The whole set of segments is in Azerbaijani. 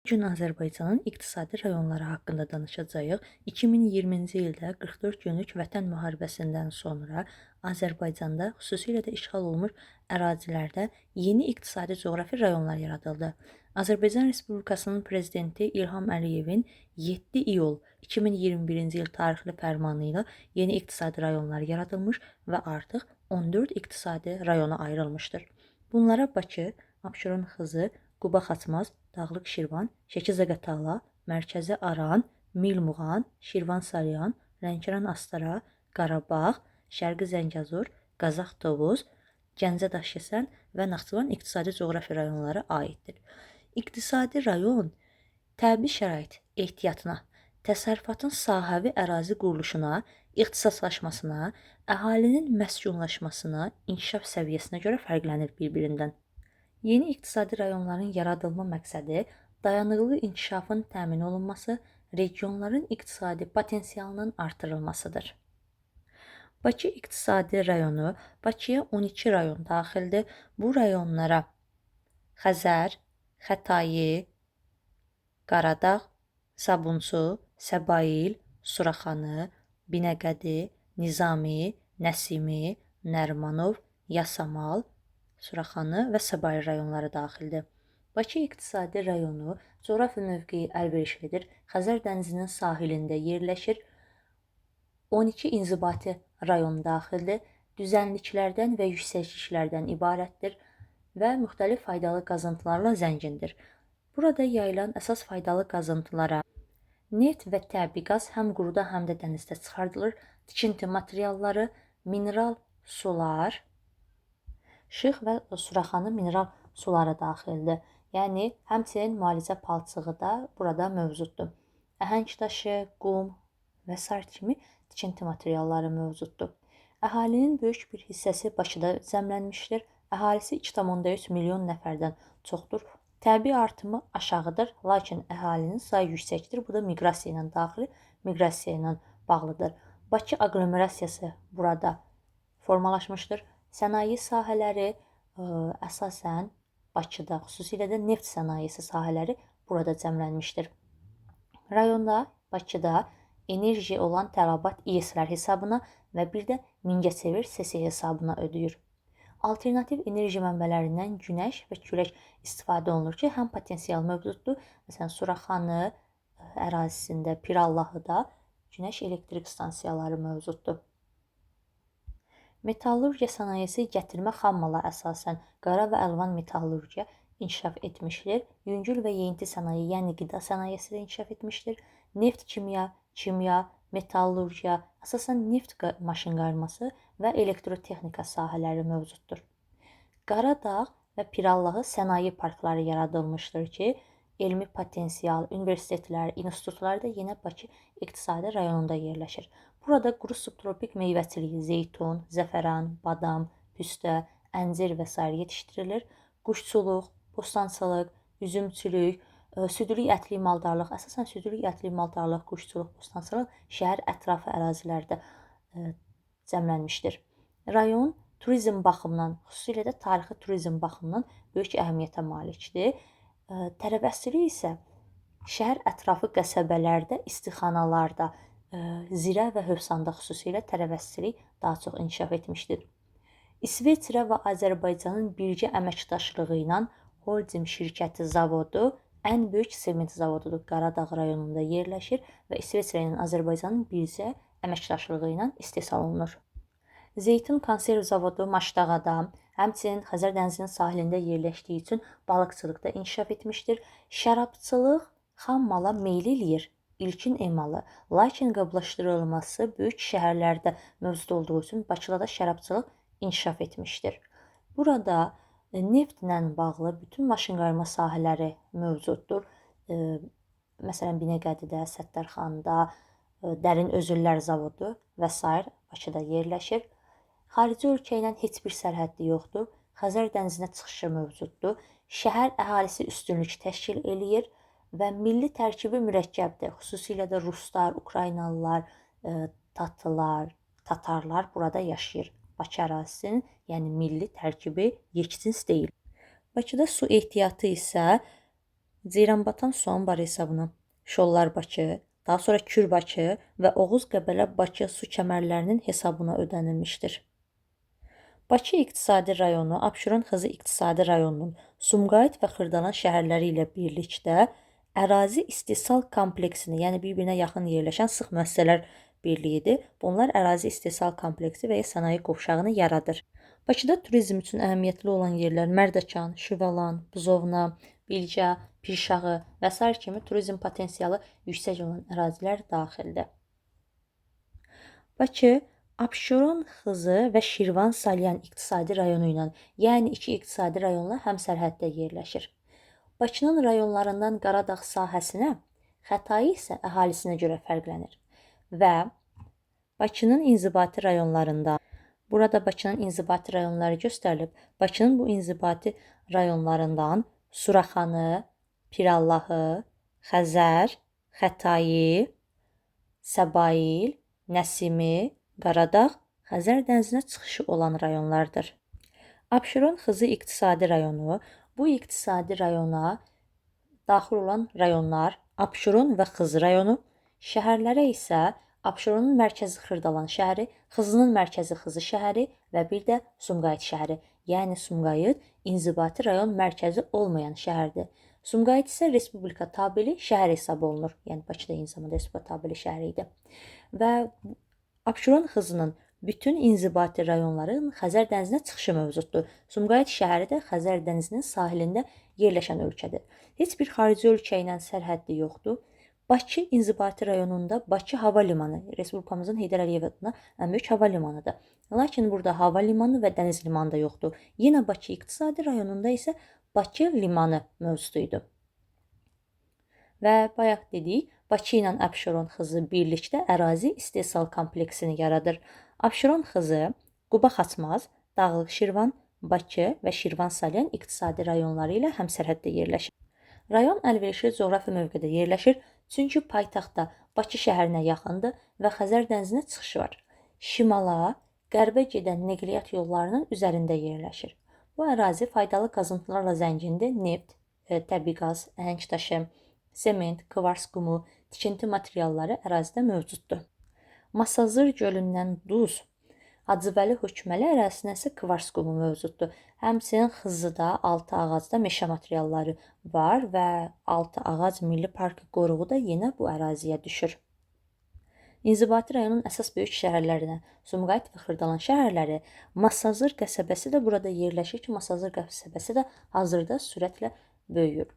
Bu gün Azərbaycanın iqtisadi rayonları haqqında danışacağıq. 2020-ci ildə 44 günlük Vətən müharibəsindən sonra Azərbaycanda, xüsusilə də işğal olunmuş ərazilərdə yeni iqtisadi coğrafi rayonlar yaradıldı. Azərbaycan Respublikasının prezidenti İlham Əliyevin 7 iyul 2021-ci il tarixli fərmanı ilə yeni iqtisadi rayonlar yaradılmış və artıq 14 iqtisadi rayona ayrılmışdır. Bunlara Bakı, Abşeron Xızı, Quba Xaçmaz, Dağlıq Şirvan, Şəki Zaqatala, Mərkəzi Aran, Mil Muğan, Şirvan Salyan, Lənkəran Astara, Qarabağ, Şərqi Zəngəzur, Qazax Tovuz, Gəncə Daşkəsən və Naxçıvan iqtisadi coğrafi rayonları aiddir. İqtisadi rayon təbii şərait ehtiyatına, təsərrüfatın sahəvi ərazi quruluşuna, ixtisaslaşmasına, əhalinin məskunlaşmasına, inkişaf səviyyəsinə görə fərqlənir bir-birindən. Yeni iqtisadi rayonların yaradılma məqsədi dayanıqlı inkişafın təmin olunması, regionların iqtisadi potensialının artırılmasıdır. Bakı iqtisadi rayonu Bakıya 12 rayon daxildir. Bu rayonlara Xəzər, Xətai, Qaradağ, Sabunçu, Səbail, Suraxanı, Binəqədi, Nizami, Nəsimi, Nərimanov, Yasamal, Suraxanı və Səbail rayonları daxildir. Bakı iqtisadi rayonu coğrafi mövqeyi əlverişlidir. Xəzər dənizinin sahilində yerləşir. 12 inzibati rayon daxildir. Düzənliklərdən və yüksəkliklərdən ibarətdir və müxtəlif faydalı qazıntılarla zəngindir. Burada yayılan əsas faydalı qazıntılara neft və təbii qaz həm quruda, həm də dənizdə çıxardılır. Tikinti materialları, mineral sular, Şıx və Suraxanı mineral suları daxildir. Yəni həmçinin müalicə palçığı da burada mövcuddur. Əhəng daşı, qum və sair kimi tikinti materialları mövcuddur. Əhalinin böyük bir hissəsi Bakıda cəmlənmişdir. Əhalisi 2,3 milyon nəfərdən çoxdur. Təbii artımı aşağıdır, lakin əhalinin sayı yüksəkdir. Bu da miqrasiya ilə daxili, miqrasiya ilə bağlıdır. Bakı aqlomerasiyası burada formalaşmışdır. Sənaye sahələri əsasən Bakıda, xüsusilə də neft sənayesi sahələri burada cəmlənmişdir. Rayonda, Bakıda enerji olan tələbat İES-lər hesabına və bir də Mingəçevir SES hesabına ödəyir. Alternativ enerji mənbələrindən günəş və külək istifadə olunur ki, həm potensial mövcuddur. Məsələn, Suraxanı ərazisində, Pirallahıda günəş elektrik stansiyaları mövcuddur. Metallurgiya sənayesi gətirmə xammala əsasən qara və əlvan metallurgiya inkişaf etmişdir. Yüngül və yeyinti sənaye, yəni qida sənayesi də inkişaf etmişdir. Neft kimya, kimya, metallurgiya, əsasən neft maşınqayırması və elektrotexnika sahələri mövcuddur. Qaradağ və Pirallahı sənaye parkları yaradılmışdır ki, elmi potensial, universitetlər, institutlar da yenə Bakı iqtisadi rayonunda yerləşir. Burada quru subtropik meyvəçiliyi, zeytun, zəfəran, badam, püstə, əncir və sair yetişdirilir. Quşçuluq, bostançılıq, üzümçülük, südülük ətli maldarlıq, əsasən südülük ətli maldarlıq, quşçuluq, bostançılıq şəhər ətrafı ərazilərdə cəmlənmişdir. Rayon turizm baxımından, xüsusilə də tarixi turizm baxımından böyük əhəmiyyətə malikdir. Tərəvəzçilik isə şəhər ətrafı qəsəbələrdə, istixanalarda, Zirə və Hövsanda xüsusilə tərəvəzçilik daha çox inkişaf etmişdir. İsveçrə və Azərbaycanın birgə əməkdaşlığı ilə Holcim şirkəti zavodu ən böyük sement zavodudur. Qaradağ rayonunda yerləşir və İsveçrə ilə Azərbaycanın bircə əməkdaşlığı ilə istehsal olunur. Zeytun konserv zavodu Maşdağada, həmçinin Xəzər dənizinin sahilində yerləşdiyi üçün balıqçılıq da inkişaf etmişdir. Şərabçılıq xam mala meyl eləyir. İlkin emalı, lakin qablaşdırılması böyük şəhərlərdə mövcud olduğu üçün Bakıda da şərabçılıq inkişaf etmişdir. Burada neftlə bağlı bütün maşınqayırma sahələri mövcuddur. Məsələn, Binəqədidə, Səttarxanda, Dərin Özüllər zavodu və sair Bakıda yerləşir. Xarici ölkə ilə heç bir sərhəddi yoxdur. Xəzər dənizinə çıxışı mövcuddur. Şəhər əhalisi üstünlük təşkil eləyir və milli tərkibi mürəkkəbdir. Xüsusilə də ruslar, ukraynalılar, tatlılar, tatarlar burada yaşayır. Bakı ərazisinin, yəni milli tərkibi yekcins deyil. Bakıda su ehtiyatı isə Ceyranbatan su anbarı hesabına Şollar Bakı, daha sonra Kür Bakı və Oğuz Qəbələ Bakı su kəmərlərinin hesabına ödənilmişdir. Bakı İqtisadi Rayonu Abşeron Xızı İqtisadi Rayonunun Sumqayıt və Xırdalan şəhərləri ilə birlikdə ərazi istehsal kompleksini, yəni bir-birinə yaxın yerləşən sıx müəssisələr birliyidir. Bunlar ərazi istehsal kompleksi və ya sənaye qovşağını yaradır. Bakıda turizm üçün əhəmiyyətli olan yerlər Mərdəkan, Şüvalan, Buzovna, Bilgə, Pirşağı və sair kimi turizm potensialı yüksək olan ərazilər daxildir. Bakı Abşeron Xızı və Şirvan Salyan iqtisadi rayonu ilə, yəni iki iqtisadi rayonla həmsərhəddə yerləşir. Bakının rayonlarından Qaradağ sahəsinə, Xətai isə əhalisinə görə fərqlənir. Və Bakının inzibati rayonlarında, burada Bakının inzibati rayonları göstərilib. Bakının bu inzibati rayonlarından Suraxanı, Pirallahı, Xəzər, Xətai, Səbail, Nəsimi, Qaradağ, Xəzər dənizinə çıxışı olan rayonlardır. Abşeron Xızı İqtisadi Rayonu bu iqtisadi rayona daxil olan rayonlar Abşeron və Xızı rayonu, şəhərlərə isə Abşeronun mərkəzi Xırdalan şəhəri, Xızının mərkəzi Xızı şəhəri və bir də Sumqayıt şəhəri. Yəni Sumqayıt inzibati rayon mərkəzi olmayan şəhərdir. Sumqayıt isə respublika tabeli şəhər hesab olunur. Yəni Bakıda eyni zamanda respublika tabeli şəhəri idi. Və Abşeron Xızının bütün inzibati rayonların Xəzər dənizinə çıxışı mövcuddur. Sumqayıt şəhəri də Xəzər dənizinin sahilində yerləşən ölkədir. Heç bir xarici ölkə ilə sərhəddi yoxdur. Bakı inzibati rayonunda Bakı Hava Limanı, Respublikamızın Heydər Əliyev adına ən böyük hava limanıdır. Lakin burada hava limanı və dəniz limanı da yoxdur. Yenə Bakı İqtisadi rayonunda isə Bakı limanı mövcud idi. Və bayaq dedik, Bakı ilə Abşeron Xızı birlikdə ərazi istehsal kompleksini yaradır. Abşeron Xızı, Quba Xaçmaz, Dağlıq Şirvan, Bakı və Şirvan Salyan iqtisadi rayonları ilə həmsərhəddə yerləşir. Rayon əlverişli coğrafi mövqedə yerləşir, çünki paytaxtda Bakı şəhərinə yaxındır və Xəzər dənizinə çıxışı var. Şimala, qərbə gedən nəqliyyat yollarının üzərində yerləşir. Bu ərazi faydalı qazıntılarla zəngindir. Neft, təbii qaz, əhəng daşı, sement, kvars qumu, tikinti materialları ərazidə mövcuddur. Masazır gölündən duz, Hacıbəli Hökməli ərazisində isə kvars qumu mövcuddur. Həmçinin Xızıda, Altı Ağacda meşə materialları var və Altı Ağac Milli Parkı qoruğu da yenə bu əraziyə düşür. İnzibati rayonun əsas böyük şəhərlərinə Sumqayıt və Xırdalan şəhərləri, Masazır qəsəbəsi də burada yerləşir ki, Masazır qəsəbəsi də hazırda sürətlə böyüyür.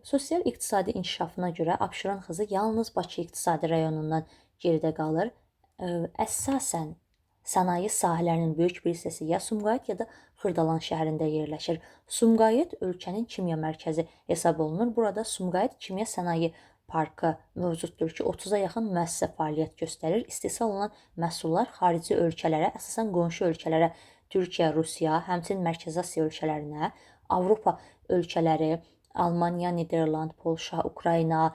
Sosial-iqtisadi inkişafına görə Abşeron Xızı yalnız Bakı İqtisadi rayonundan geridə qalır. Əsasən sənaye sahələrinin böyük bir hissəsi ya Sumqayıt ya da Xırdalan şəhərində yerləşir. Sumqayıt ölkənin kimya mərkəzi hesab olunur. Burada Sumqayıt Kimya Sənaye Parkı mövcuddur ki, 30-a yaxın müəssisə fəaliyyət göstərir. İstehsal olunan məhsullar xarici ölkələrə, əsasən qonşu ölkələrə, Türkiyə, Rusiya, həmçinin Mərkəzi Asiya ölkələrinə, Avropa ölkələri, Almaniya, Niderland, Polşa, Ukrayna,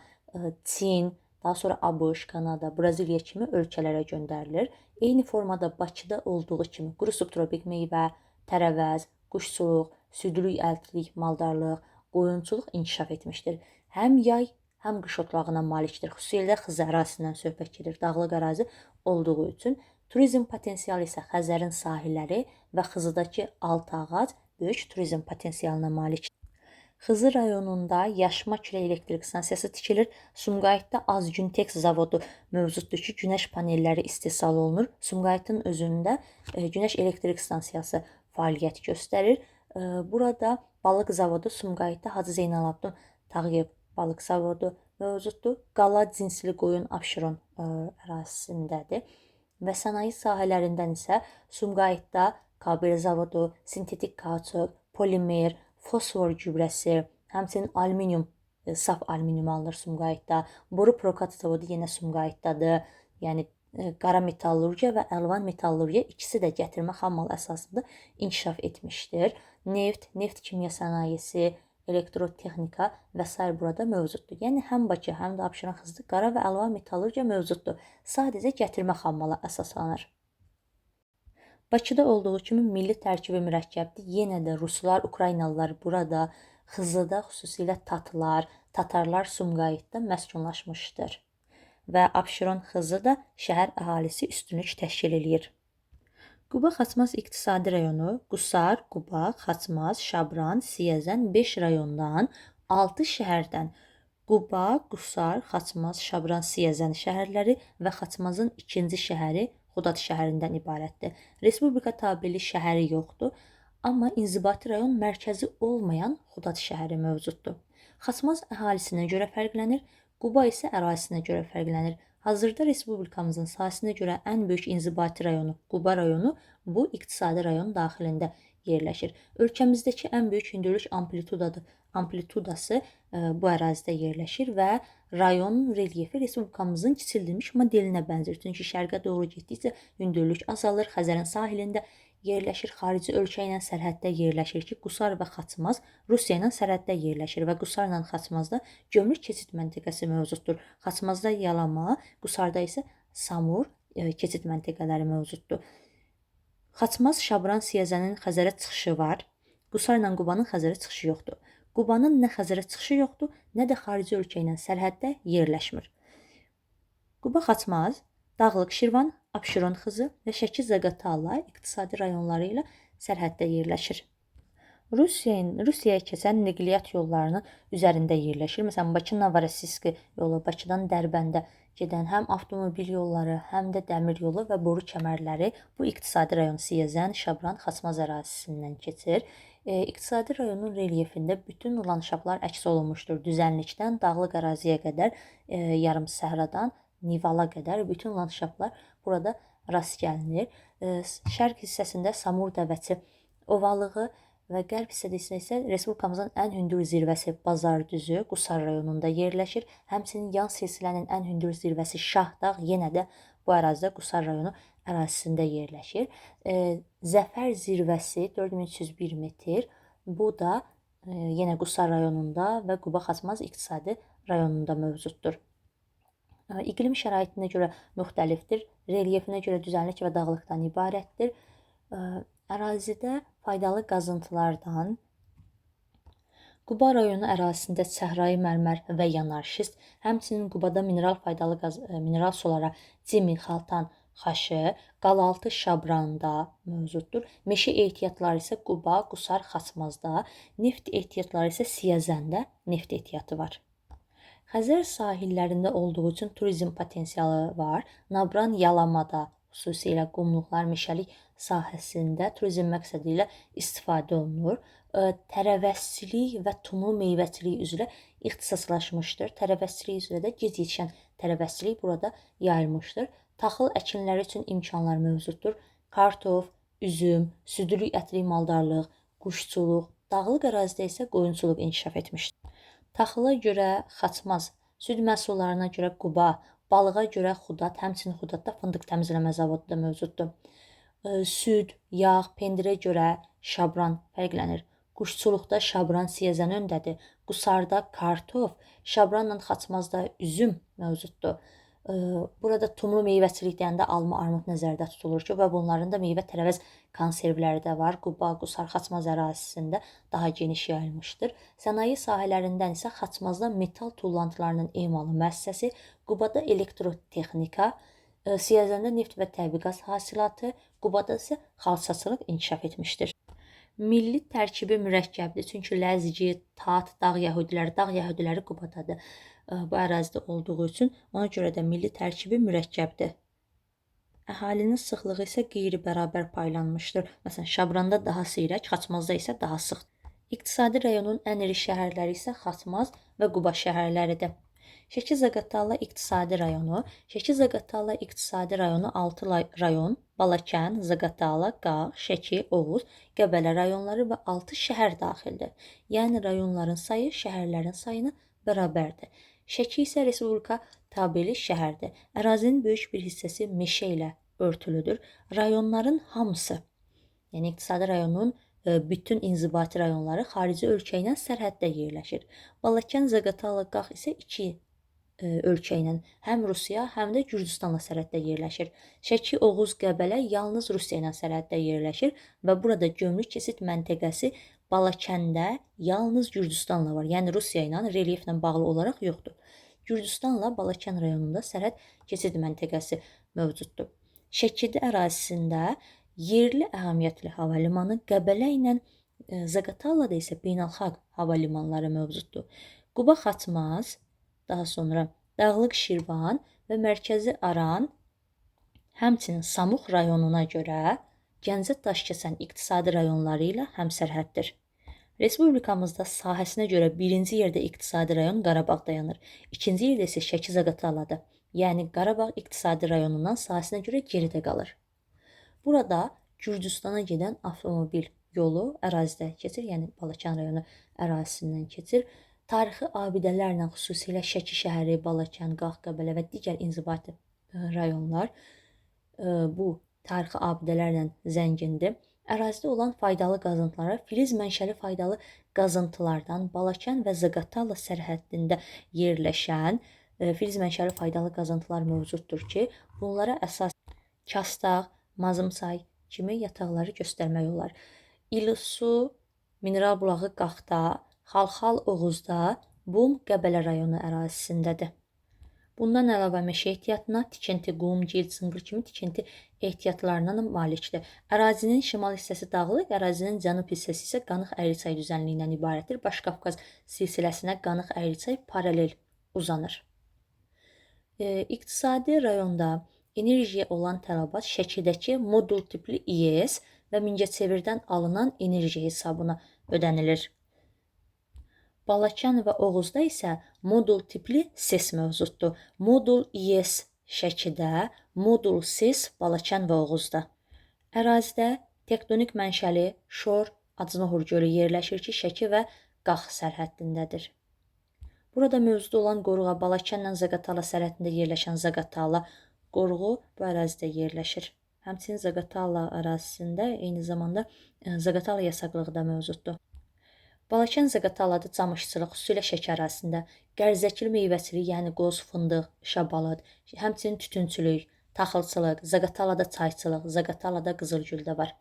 Çin, daha sonra ABŞ, Kanada, Braziliya kimi ölkələrə göndərilir. Eyni formada Bakıda olduğu kimi quru subtropik meyvə, tərəvəz, quşçuluq, südlük, əltlik, maldarlıq, qoyunçuluq inkişaf etmişdir. Həm yay, həm qış otlağına malikdir. Xüsusilə Xızı ərazisindən söhbət gedir, dağlıq ərazi olduğu üçün. Turizm potensialı isə Xəzərin sahilləri və Xızıdakı Altı Ağac böyük turizm potensialına malikdir. Xızı rayonunda Yaşma külək elektrik stansiyası tikilir. Sumqayıtda Azgünteks zavodu mövcuddur ki, günəş panelləri istehsal olunur. Sumqayıtın özündə günəş elektrik stansiyası fəaliyyət göstərir. Burada balıq zavodu Sumqayıtda Hacı Zeynalabdin Tağıyev balıq zavodu mövcuddur. Qala cinsli qoyun Abşeron ərazisindədir. Və sənaye sahələrindən isə Sumqayıtda kabel zavodu, sintetik kauçuk, polimer, fosfor gübrəsi, həmçinin alüminium, saf alüminium alınır Sumqayıtda. Boru prokat zavodu yenə Sumqayıtdadır. Yəni qara metallurgiya və əlvan metallurgiya ikisi də gətirmə xammal əsasında inkişaf etmişdir. Neft, neft kimya sənayesi, elektrotexnika və sair burada mövcuddur. Yəni həm Bakı, həm də Abşeron Xızıda qara və əlvan metallurgiya mövcuddur. Sadəcə gətirmə xammala əsaslanır. Bakıda olduğu kimi milli tərkibi mürəkkəbdir. Yenə də ruslar, ukraynalılar burada Xızıda xüsusilə tatlar, tatarlar Sumqayıtda məskunlaşmışdır. Və Abşeron Xızı da şəhər əhalisi üstünlük təşkil eləyir. Quba Xaçmaz iqtisadi rayonu Qusar, Quba, Xaçmaz, Şabran, Siyəzən 5 rayondan, 6 şəhərdən Quba, Qusar, Xaçmaz, Şabran, Siyəzən şəhərləri və Xaçmazın ikinci şəhəri Xudad şəhərindən ibarətdir. Respublika tabeli şəhəri yoxdur, amma inzibati rayon mərkəzi olmayan Xudad şəhəri mövcuddur. Xaçmaz əhalisinə görə fərqlənir, Quba isə ərazisinə görə fərqlənir. Hazırda respublikamızın sahəsinə görə ən böyük inzibati rayonu Quba rayonu bu iqtisadi rayon daxilində yerləşir. Ölkəmizdəki ən böyük hündürlük amplitudası bu ərazidə yerləşir və rayonun relyefi respublikamızın kiçildilmiş modelinə bənzəyir. Çünki şərqə doğru getdikcə hündürlük azalır, Xəzərin sahilində yerləşir, xarici ölkə ilə sərhəddə yerləşir ki, Qusar və Xaçmaz Rusiya ilə sərhəddə yerləşir və Qusarla Xaçmazda gömrük keçid məntəqəsi mövcuddur. Xaçmazda Yalama, Qusarda isə Samur keçid məntəqələri mövcuddur. Xaçmaz, Şabran, Siyəzənin Xəzərə çıxışı var. Qusarla Qubanın Xəzərə çıxışı yoxdur. Qubanın nə Xəzərə çıxışı yoxdur, nə də xarici ölkə ilə sərhəddə yerləşmir. Quba Xaçmaz, Dağlıq Şirvan, Abşeron Xızı və Şəki Zaqatala iqtisadi rayonları ilə sərhəddə yerləşir. Rusiyaya keçən nəqliyyat yollarının üzərində yerləşir. Məsələn, Bakı-Novorossiysk yolu, Bakıdan Dərbəndə gedən həm avtomobil yolları, həm də dəmir yolu və boru kəmərləri bu iqtisadi rayon Siyəzən, Şabran, Xaçmaz ərazisindən keçir. İqtisadi rayonun relyefində bütün landşaftlar əks olunmuşdur. Düzənlikdən dağlıq əraziyə qədər, yarım səhradan Nivala qədər bütün landşaftlar burada rast gəlinir. Şərq hissəsində Samur Dəvəçi ovalığı və qərb hissədə isə respublikamızın ən hündür zirvəsi Bazardüzü Qusar rayonunda yerləşir. Həmçinin yan silsilənin ən hündür zirvəsi Şahdağ yenə də bu ərazidə Qusar rayonu ərazisində yerləşir. Zəfər zirvəsi 4301 metr. Bu da yenə Qusar rayonunda və Quba Xaçmaz iqtisadi rayonunda mövcuddur. İqlim şəraitinə görə müxtəlifdir. Relyefinə görə düzənlik və dağlıqdan ibarətdir. Ərazidə faydalı qazıntılardan Quba rayonu ərazisində səhrai mərmər və yanarşist, həmçinin Qubada mineral faydalı mineral sulara Cimi, Xaltan, Xaşı, Qalaltı, Şabranda mövcuddur. Meşə ehtiyatları isə Quba, Qusar, Xaçmazda, neft ehtiyatları isə Siyəzəndə neft ehtiyatı var. Xəzər sahillərində olduğu üçün turizm potensialı var. Nabran Yalamada, xüsusilə qumluqlar, meşəlik sahəsində turizm məqsədi ilə istifadə olunur. Tərəvəzçilik və tumlu meyvəçilik üzrə ixtisaslaşmışdır. Tərəvəzçilik üzrə də gec yetişən tərəvəzçilik burada yayılmışdır. Taxıl əkinləri üçün imkanlar mövcuddur. Kartof, üzüm, südlülük, ətlik maldarlıq, quşçuluq, dağlıq ərazidə isə qoyunçuluq inkişaf etmişdir. Taxıla görə Xaçmaz, süd məhsullarına görə Quba, balığa görə Xudad, həmçinin Xudadda fındıq təmizləmə zavodu da mövcuddur. Süd, yağ, pendirə görə Şabran fərqlənir. Quşçuluqda Şabran Siyəzən öndədir. Qusarda kartof, Şabranla Xaçmazda üzüm mövcuddur. Burada tumlu meyvəçilik deyəndə alma, armud nəzərdə tutulur ki, və bunların da meyvə tərəvəz konservləri də var. Quba, Qusar, Xaçmaz ərazisində daha geniş yayılmışdır. Sənaye sahələrindən isə Xaçmazda metal tullantılarının emalı müəssisəsi, Qubada elektrotexnika, Siyəzəndə neft və təbii qaz hasilatı, Qubada isə xalçaçılıq inkişaf etmişdir. Milli tərkibi mürəkkəbdir. Çünki Ləzgi, Tat, Dağ yəhudiləri Qubadadır. Bu ərazidə olduğu üçün ona görə də milli tərkibi mürəkkəbdir. Əhalinin sıxlığı isə qeyri-bərabər paylanmışdır. Məsələn, Şabranda daha seyrək, Xaçmazda isə daha sıx. İqtisadi rayonun ən iri şəhərləri isə Xaçmaz və Quba şəhərləridir. Şəki-Zaqatala iqtisadi rayonu. Şəki-Zaqatala iqtisadi rayonu 6 rayon, Balakən, Zaqatala, Qağ, Şəki, Oğuz, Qəbələ rayonları və 6 şəhər daxildir. Yəni rayonların sayı şəhərlərin sayına bərabərdir. Şəki isə respublika tabeli şəhərdir. Ərazinin böyük bir hissəsi meşə ilə örtülüdür. Rayonların hamısı, yəni iqtisadi rayonun bütün inzibati rayonları xarici ölkə ilə sərhəddə yerləşir. Balakən, Zaqatala, Qağ isə iki ölkə ilə, həm Rusiya, həm də Gürcüstanla sərhəddə yerləşir. Şəki, Oğuz, Qəbələ yalnız Rusiya ilə sərhəddə yerləşir və burada gömrük keçid məntəqəsi Balakəndə yalnız Gürcüstanla var. Yəni Rusiya ilə relyeflə bağlı olaraq yoxdur. Gürcüstanla Balakən rayonunda sərhəd keçid məntəqəsi mövcuddur. Şəkidə ərazisində yerli əhəmiyyətli hava limanı, Qəbələ ilə Zaqatalada isə beynəlxalq hava limanları mövcuddur. Quba Xaçmaz, daha sonra Dağlıq Şirvan və Mərkəzi Aran, həmçinin Samux rayonuna görə Gəncə Daşkəsən iqtisadi rayonları ilə həmsərhəddir. Respublikamızda sahəsinə görə birinci yerdə iqtisadi rayon Qarabağ dayanır. İkinci yerdə isə Şəki Zaqataladır. Yəni Qarabağ iqtisadi rayonundan sahəsinə görə geridə qalır. Burada Gürcüstana gedən avtomobil yolu ərazidə keçir, yəni Balakən rayonu ərazisindən keçir. Tarixi abidələrlə, xüsusilə Şəki şəhəri, Balakən, Qax, Qəbələ və digər inzibati rayonlar bu tarixi abidələrlə zəngindir. Ərazidə olan faydalı qazıntılara filiz mənşəli faydalı qazıntılardan Balakən və Zaqatala sərhəddində yerləşən filiz mənşəli faydalı qazıntılar mövcuddur ki, bunlara əsas Kastağ, Mazımsay kimi yataqları göstərmək olar. İlisu mineral bulağı Qaxda, Xalxal Oğuzda, Bum Qəbələ rayonu ərazisindədir. Bundan əlavə meşə ehtiyatına, tikinti, qum, gil, cınqır kimi tikinti ehtiyatlarına da malikdir. Ərazinin şimal hissəsi dağlıq, ərazinin cənub hissəsi isə Qanıq Əyriçay düzənliyindən ibarətdir. Baş Qafqaz silsiləsinə Qanıq Əyriçay paralel uzanır. İqtisadi rayonda enerjiyə olan tələbat Şəkidəki modul tipli İES və Mingəçevirdən alınan enerji hesabına ödənilir. Balakən və Oğuzda isə modul tipli SES mövcuddur. Modul İES Şəkidə, modul SES Balakən və Oğuzda. Ərazidə tektonik mənşəli Şor Acınohur gölü yerləşir ki, Şəki və Qax sərhəddindədir. Burada mövcud olan qoruğa Balakənlə Zaqatala sərhəddində yerləşən Zaqatala qoruğu bu ərazidə yerləşir. Həmçinin Zaqatala ərazisində eyni zamanda Zaqatala yasaqlığı da mövcuddur. Balakən Zaqatalada camışçılıq, xüsusilə Şəki ərazisində, qərzəkli meyvəçilik, yəni qoz, fındıq, şabalıd, həmçinin tütünçülük, taxılçılıq, Zaqatalada çayçılıq, Zaqatalada qızılgül də var.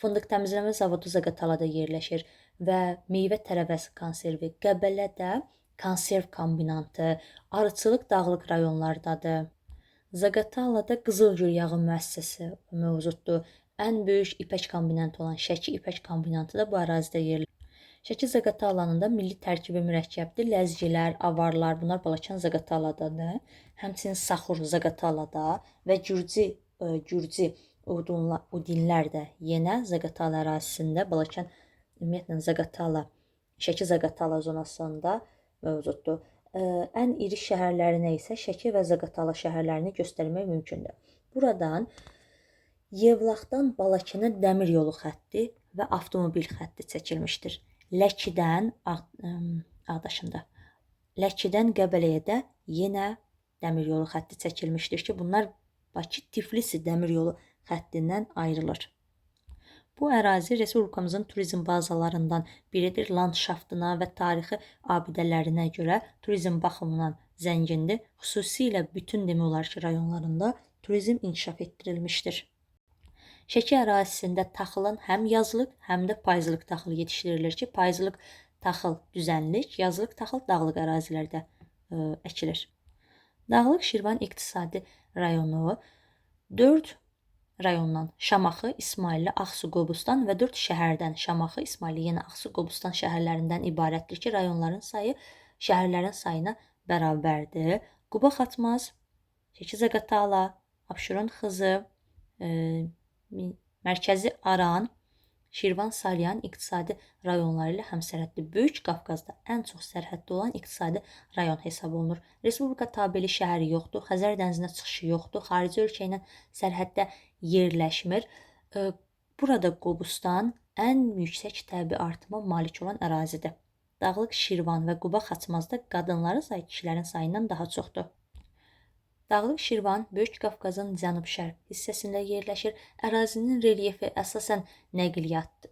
Fındıq təmizləmə zavodu Zaqatalada yerləşir və meyvə tərəvəz konservi, Qəbələdə konserv kombinatı, arıçılıq dağlıq rayonlardadır. Zaqatalada qızılgül yağı müəssisəsi mövcuddur. Ən böyük ipək kombinatı olan Şəki ipək kombinatı da bu ərazidə yerləşir. Şəki Zaqatalanın da milli tərkibi mürəkkəbdir. Ləzgilər, avarlar, bunlar Balakən Zaqataladadır. Həmçinin Saxur Zaqatalada və Gürcü Udinlər də yenə Zaqatala ərazisində, Balakən ümumiyyətlə Zaqatala, Şəki Zaqatala zonasında mövcuddur. Ən iri şəhərlərinə isə Şəki və Zaqatala şəhərlərini göstərmək mümkündür. Buradan Yevlaxdan Balakənə dəmir yolu xətti və avtomobil xətti çəkilmişdir. Ləkidən Ağdaşında, Ləkidən Qəbələyə də yenə dəmir yolu xətti çəkilmişdir ki, bunlar Bakı-Tiflis dəmir yolu xəttindən ayrılır. Bu ərazi respublikamızın turizm bazalarından biridir. Landşaftına və tarixi abidələrinə görə turizm baxımından zəngindir. Xüsusilə bütün demək olar ki, rayonlarında turizm inkişaf etdirilmişdir. Şəki ərazisində taxılın həm yazlıq, həm də payızlıq taxıl yetişdirilir ki, payızlıq taxıl düzənlik, yazlıq taxıl dağlıq ərazilərdə əkilir. Dağlıq Şirvan iqtisadi rayonu 4 rayondan Şamaxı, İsmayıllı, Ağsu, Qobustan və 4 şəhərdən Şamaxı, İsmayıllı, yenə Ağsu, Qobustan şəhərlərindən ibarətdir ki, rayonların sayı şəhərlərin sayına bərabərdir. Quba Xaçmaz, Şəki Zaqatala, Abşeron Xızı, Mərkəzi Aran, Şirvan Salyan iqtisadi rayonları ilə həmsərhədli. Böyük Qafqazda ən çox sərhəddə olan iqtisadi rayon hesab olunur. Respublika tabeli şəhəri yoxdur, Xəzər dənizinə çıxışı yoxdur, xarici ölkə ilə sərhəddə yerləşmir. Burada Qobustan ən yüksək təbii artıma malik olan ərazidir. Dağlıq Şirvan və Quba Xaçmazda qadınların sayı kişilərin sayından daha çoxdur. Dağlıq Şirvan Böyük Qafqazın cənub-şərq hissəsində yerləşir. Ərazinin relyefi əsasən nəqliyyat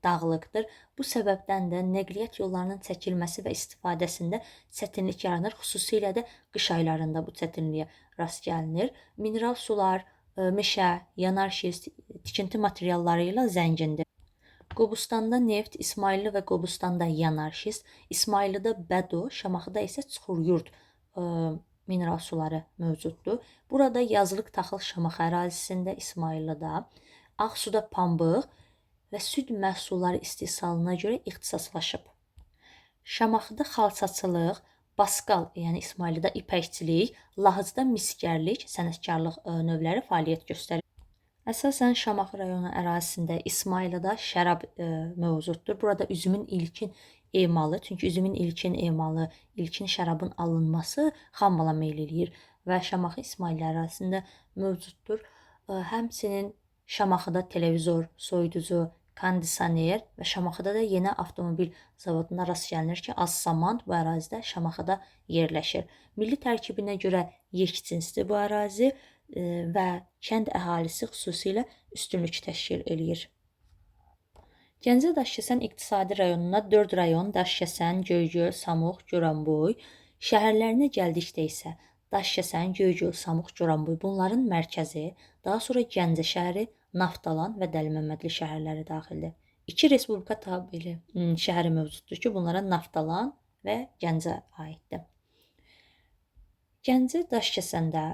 dağlıqdır. Bu səbəbdən də nəqliyyat yollarının çəkilməsi və istifadəsində çətinlik yaranır. Xüsusilə də qış aylarında bu çətinliyə rast gəlinir. Mineral sular, meşə, yanar şist, tikinti materialları ilə zəngindir. Qobustanda neft, İsmayıllı və Qobustanda yanarşist, İsmayıllıda Bədo, Şamaxıda isə Çuxuryurd mineral suları mövcuddur. Burada yazlıq taxıl Şamaxı ərazisində, İsmayıllıda, Ağsuda pambıq və süd məhsulları istehsalına görə ixtisaslaşıb. Şamaxıda xalçaçılıq, Basqal, yəni İsmayıllıda ipəkçilik, Lahıcda misgərlik, sənətkarlıq növləri fəaliyyət göstərir. Əsasən Şamaxı rayonu ərazisində İsmayıllıda şərab mövcuddur. Burada üzümün ilkin emalı, çünki üzümün ilkin emalı, ilkin şərabın alınması xammala meyl eləyir və Şamaxı İsmayıllı ərazisində mövcuddur. Həmçinin Şamaxıda televizor, soyuducu, kondisioner və Şamaxıda da yeni avtomobil zavoduna rast gəlinir ki, Azsamand bu ərazidə Şamaxıda yerləşir. Milli tərkibinə görə yekcinsdir bu ərazi və kənd əhalisi xüsusilə üstünlük təşkil eləyir. Gəncə Daşkəsən iqtisadi rayonuna 4 rayon Daşkəsən, Göygöl, Samux, Goranboy, şəhərlərinə gəldikdə isə Daşkəsən, Göygöl, Samux, Goranboy bunların mərkəzi, daha sonra Gəncə şəhəri, Naftalan və Dəliməmmədli şəhərləri daxildir. 2 respublika tabeli şəhəri mövcuddur ki, bunlara Naftalan və Gəncə aiddir. Gəncə Daşkəsəndə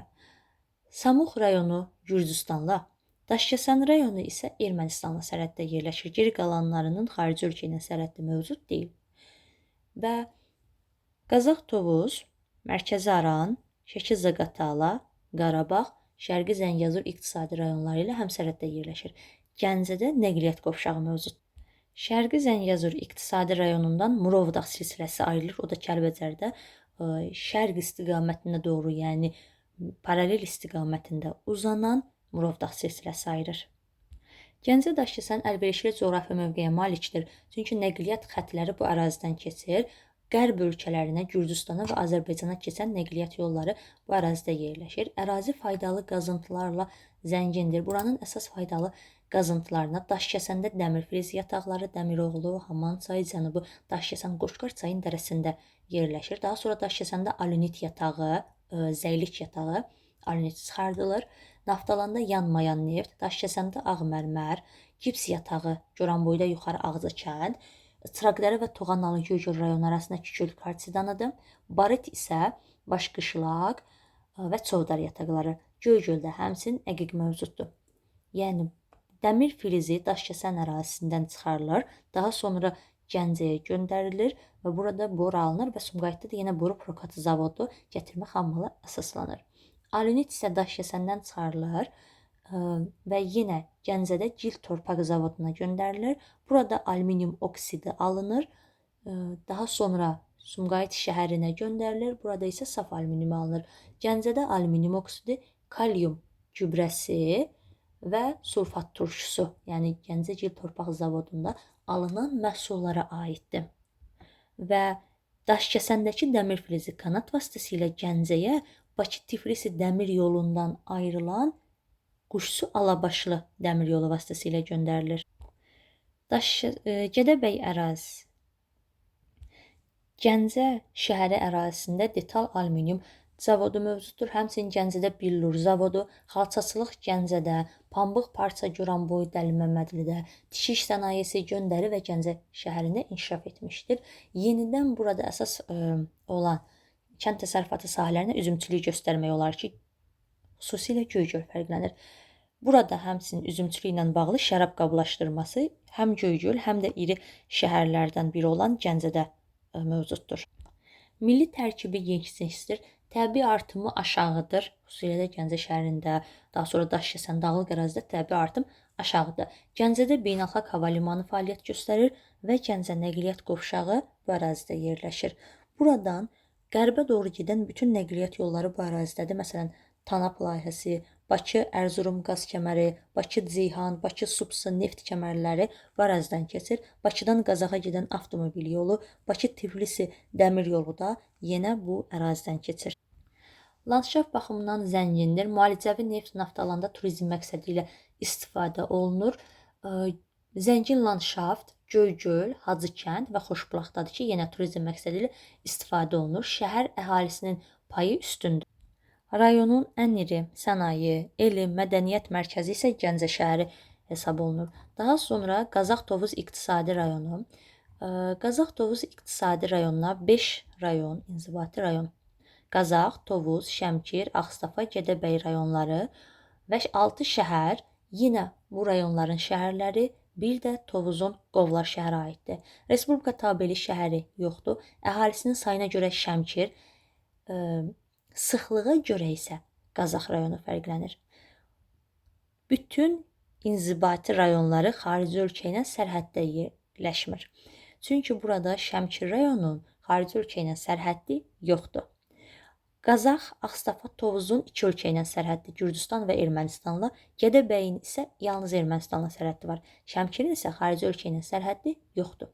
Samux rayonu Gürcüstanla, Daşkəsən rayonu isə Ermənistanla sərhəddə yerləşir. Geri qalanlarının xarici ölkə ilə sərhəddə mövcud deyil. Və Qazax Tovuz, Mərkəzi Aran, Şəki Zaqatala, Qarabağ, Şərqi Zəngəzur iqtisadi rayonları ilə həmsərhəddə yerləşir. Gəncədə nəqliyyat qovşağı mövcuddur. Şərqi Zəngəzur iqtisadi rayonundan Murovdağ silsiləsi ayrılır. O da Kəlbəcərdə şərq istiqamətində doğru, yəni paralel istiqamətində uzanan Murovdağ silsiləsi ayırır. Gəncə Daşkəsən əlverişli coğrafi mövqeyə malikdir. Çünki nəqliyyat xətləri bu ərazidən keçir. Qərb ölkələrinə, Gürcüstana və Azərbaycana keçən nəqliyyat yolları bu ərazidə yerləşir. Ərazi faydalı qazıntılarla zəngindir. Buranın əsas faydalı qazıntılarına Daşkəsəndə dəmir filiz yataqları, Dəmiroğlu, Haman çayı, Cənubi Daşkəsən Qoşqar çayın dərəsində yerləşir. Daha sonra Daşkəsəndə alünit yatağı, zəylik yatağı, alünit çıxardılır. Naftalanda yanmayan neft, Daşkəsəndə ağ mərmər, gips yatağı, Goranboyda yuxarı Ağcakənd, Çıraqdərə və Toğanalı Göygöl rayonu arasında Kükül kartsidanıdır. Barit isə Başqışlaq və Çovdar yataqları. Göygöldə həmçinin əqiq mövcuddur. Yəni dəmir filizi Daşkəsən ərazisindən çıxarılır, daha sonra Gəncəyə göndərilir və burada boru alınır və Sumqayıtda da yenə boru prokatı zavodu gətirmə xammalı əsaslanır. Alünit isə Daşkəsəndən çıxarılır və yenə Gəncədə cild torpaq zavoduna göndərilir. Burada alüminium oksidi alınır. Daha sonra Sumqayıt şəhərinə göndərilir. Burada isə saf alüminium alınır. Gəncədə alüminium oksidi, kalium gübrəsi və sulfat turşusu, yəni Gəncə cild torpaq zavodunda alınan məhsullara aiddir. Və Daşkəsəndəki dəmir filizi kanat vasitəsilə Gəncəyə Bakı-Tiflisi dəmir yolundan ayrılan Quşsu Alabaşlı dəmir yolu vasitəsilə göndərilir. Gədəbəy ərazisi. Gəncə şəhəri ərazisində detal alüminium zavodu mövcuddur. Həmçinin Gəncədə billur zavodu, xalçaçılıq Gəncədə, pambıq parça Goranboy, Dəliməmmədlidə, tikiş sənayesi Göndəri və Gəncə şəhərində inkişaf etmişdir. Yenidən burada əsas olan kənd təsərrüfatı sahələrinə üzümçülük göstərmək olar ki, xüsusilə Göygöl fərqlənir. Burada həmçinin üzümçülüklə bağlı şərab qablaşdırması həm Göygöl, həm də iri şəhərlərdən biri olan Gəncədə mövcuddur. Milli tərkibi yekcinsdir. Təbii artımı aşağıdır. Xüsusilə də Gəncə şəhərində, daha sonra Daşkəsən dağlıq ərazidə təbii artım aşağıdır. Gəncədə beynəlxalq hava limanı fəaliyyət göstərir və Gəncə nəqliyyat qovşağı bu ərazidə yerləşir. Buradan qərbə doğru gedən bütün nəqliyyat yolları bu ərazidədir. Məsələn, Tanap layihəsi, Bakı-Ərzurum qaz kəməri, Bakı-Ceyhan, Bakı-Supsa neft kəmərləri bu ərazidən keçir. Bakıdan Qazaxa gedən avtomobil yolu, Bakı-Tiflisi dəmir yolu da yenə bu ərazidən keçir. Landşaft baxımından zəngindir. Müalicəvi neft Naftalanda turizm məqsədi ilə istifadə olunur. Zəngin landşaft Göygöl, Hacıkənd və Xoşbulaqdadır ki, yenə turizm məqsədi ilə istifadə olunur. Şəhər əhalisinin payı üstündür. Rayonun ən iri sənaye, elm, mədəniyyət mərkəzi isə Gəncə şəhəri hesab olunur. Daha sonra Qazax-Tovuz iqtisadi rayonu. Qazax-Tovuz iqtisadi rayonuna 5 rayon, inzibati rayon. Qazax, Tovuz, Şəmkir, Ağstafa, Gədəbəy rayonları və 6 şəhər, yenə bu rayonların şəhərləri, bir də Tovuzun Qovlar şəhəri aiddir. Respublika tabeli şəhəri yoxdur. Əhalisinin sayına görə Şəmkir, sıxlığa görə isə Qazax rayonu fərqlənir. Bütün inzibati rayonları xarici ölkə ilə sərhəddə yerləşmir. Çünki burada Şəmkir rayonunun xarici ölkə ilə sərhəddi yoxdur. Qazax, Ağstafa, Tovuzun iki ölkə ilə sərhəddi, Gürcüstan və Ermənistanla, Gədəbəyin isə yalnız Ermənistanla sərhəddi var. Şəmkirin isə xarici ölkə ilə sərhəddi yoxdur.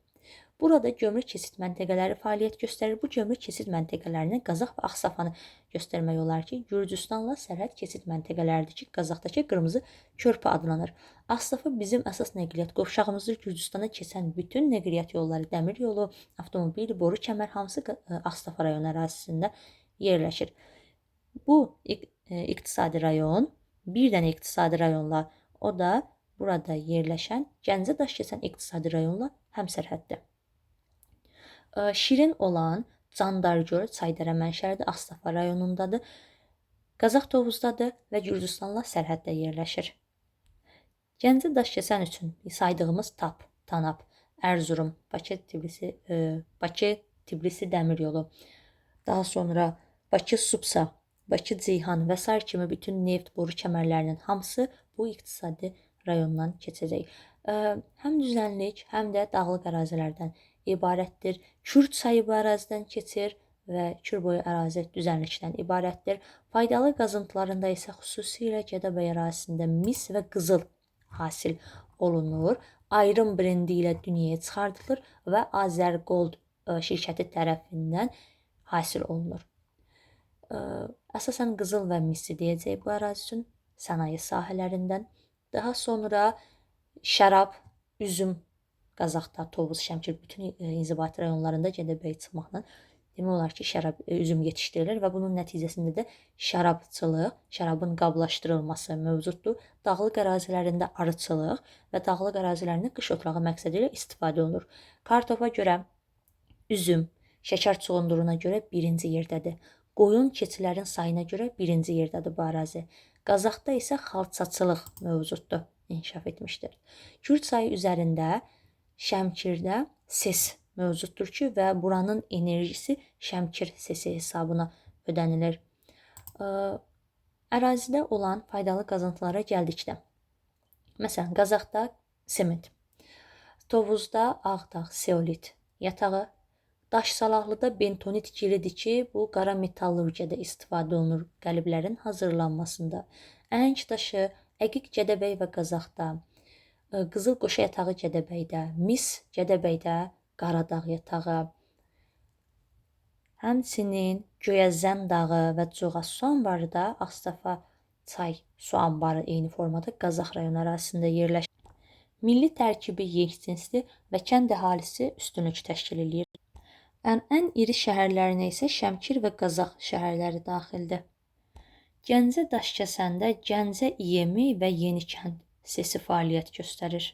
Burada gömrük keçid məntəqələri fəaliyyət göstərir. Bu gömrük keçid məntəqələrini Qazax və Ağstafanı göstərmək olar ki, Gürcüstanla sərhəd keçid məntəqələridir ki, Qazaxdakı Qırmızı Körpü adlanır. Ağstafa bizim əsas nəqliyyat qovşağımızdır. Gürcüstana keçən bütün nəqliyyat yolları, dəmir yolu, avtomobil, boru kəmər hamısı Ağstafa rayonu ərazisində yerləşir. Bu iqtisadi rayon bir dənə iqtisadi rayonla, o da burada yerləşən Gəncə Daşkəsən iqtisadi rayonla həmsərhəddir. Şirin olan Candargöl Çaydərə mənşəlidir, Ağstafa rayonundadır, Qazax Tovuzdadır və Gürcüstanla sərhəddə yerləşir. Gəncə Daşkəsən üçün saydığımız TAP, TANAP, Erzurum, Bakı Tbilisi dəmir yolu, daha sonra Bakı Supsa, Bakı Ceyhan və sair kimi bütün neft boru kəmərlərinin hamısı bu iqtisadi rayondan keçəcək. Həm düzənlik, həm də dağlıq ərazilərdən ibarətdir. Kür çayı bu ərazidən keçir və Kür boyu ərazi düzənlikdən ibarətdir. Faydalı qazıntılarında isə xüsusilə Gədəbəy ərazisində mis və qızıl hasil olunur. Ayrım brendi ilə dünyaya çıxardılır və Azərgold şirkəti tərəfindən hasil olunur. Əsasən qızıl və misi deyəcək bu ərazi üçün sənaye sahələrindən. Daha sonra şərab, üzüm Qazaxda, Tovuz, Şəmkir bütün inzibati rayonlarında Gədəbəy çıxmaqla demək olar ki, şərab, üzüm yetişdirilir və bunun nəticəsində də şərabçılıq, şərabın qablaşdırılması mövcuddur. Dağlıq ərazilərində arıçılıq və dağlıq ərazilərində qış otlağı məqsədi ilə istifadə olunur. Kartofa görə üzüm, şəkər çuğunduruna görə birinci yerdədir. Qoyun, keçilərin sayına görə birinci yerdədir bu ərazi. Qazaxda isə xalçaçılıq mövcuddur, inkişaf etmişdir. Kür çayı üzərində Şəmkirdə SES mövcuddur ki, və buranın enerjisi Şəmkir SES-i hesabına ödənilir. Ərazidə olan faydalı qazıntılara gəldikdə, məsələn, Qazaxda sement, Tovuzda Ağdağ seolit yatağı, Daşsalaqlıda bentonit gilidir ki, bu qara metallurgiyada istifadə olunur qəliblərin hazırlanmasında. Əhəng daşı Əqiq Gədəbəy və Qazaxda, Qızıl qoşa yatağı Gədəbəydə, mis Gədəbəydə, Qaradağ yatağı, həmçinin Göyəzən dağı və Cuğa su anbarı da Ağstafa çay su anbarı eyni formada Qazax rayonu ərazisində yerləşir. Milli tərkibi yekcinsli və kənd əhalisi üstünlük təşkil eləyir. Ən iri şəhərlərinə isə Şəmkir və Qazax şəhərləri daxildir. Gəncə Daşkəsəndə Gəncə İEM-i və Yenikənd SES-i fəaliyyət göstərir.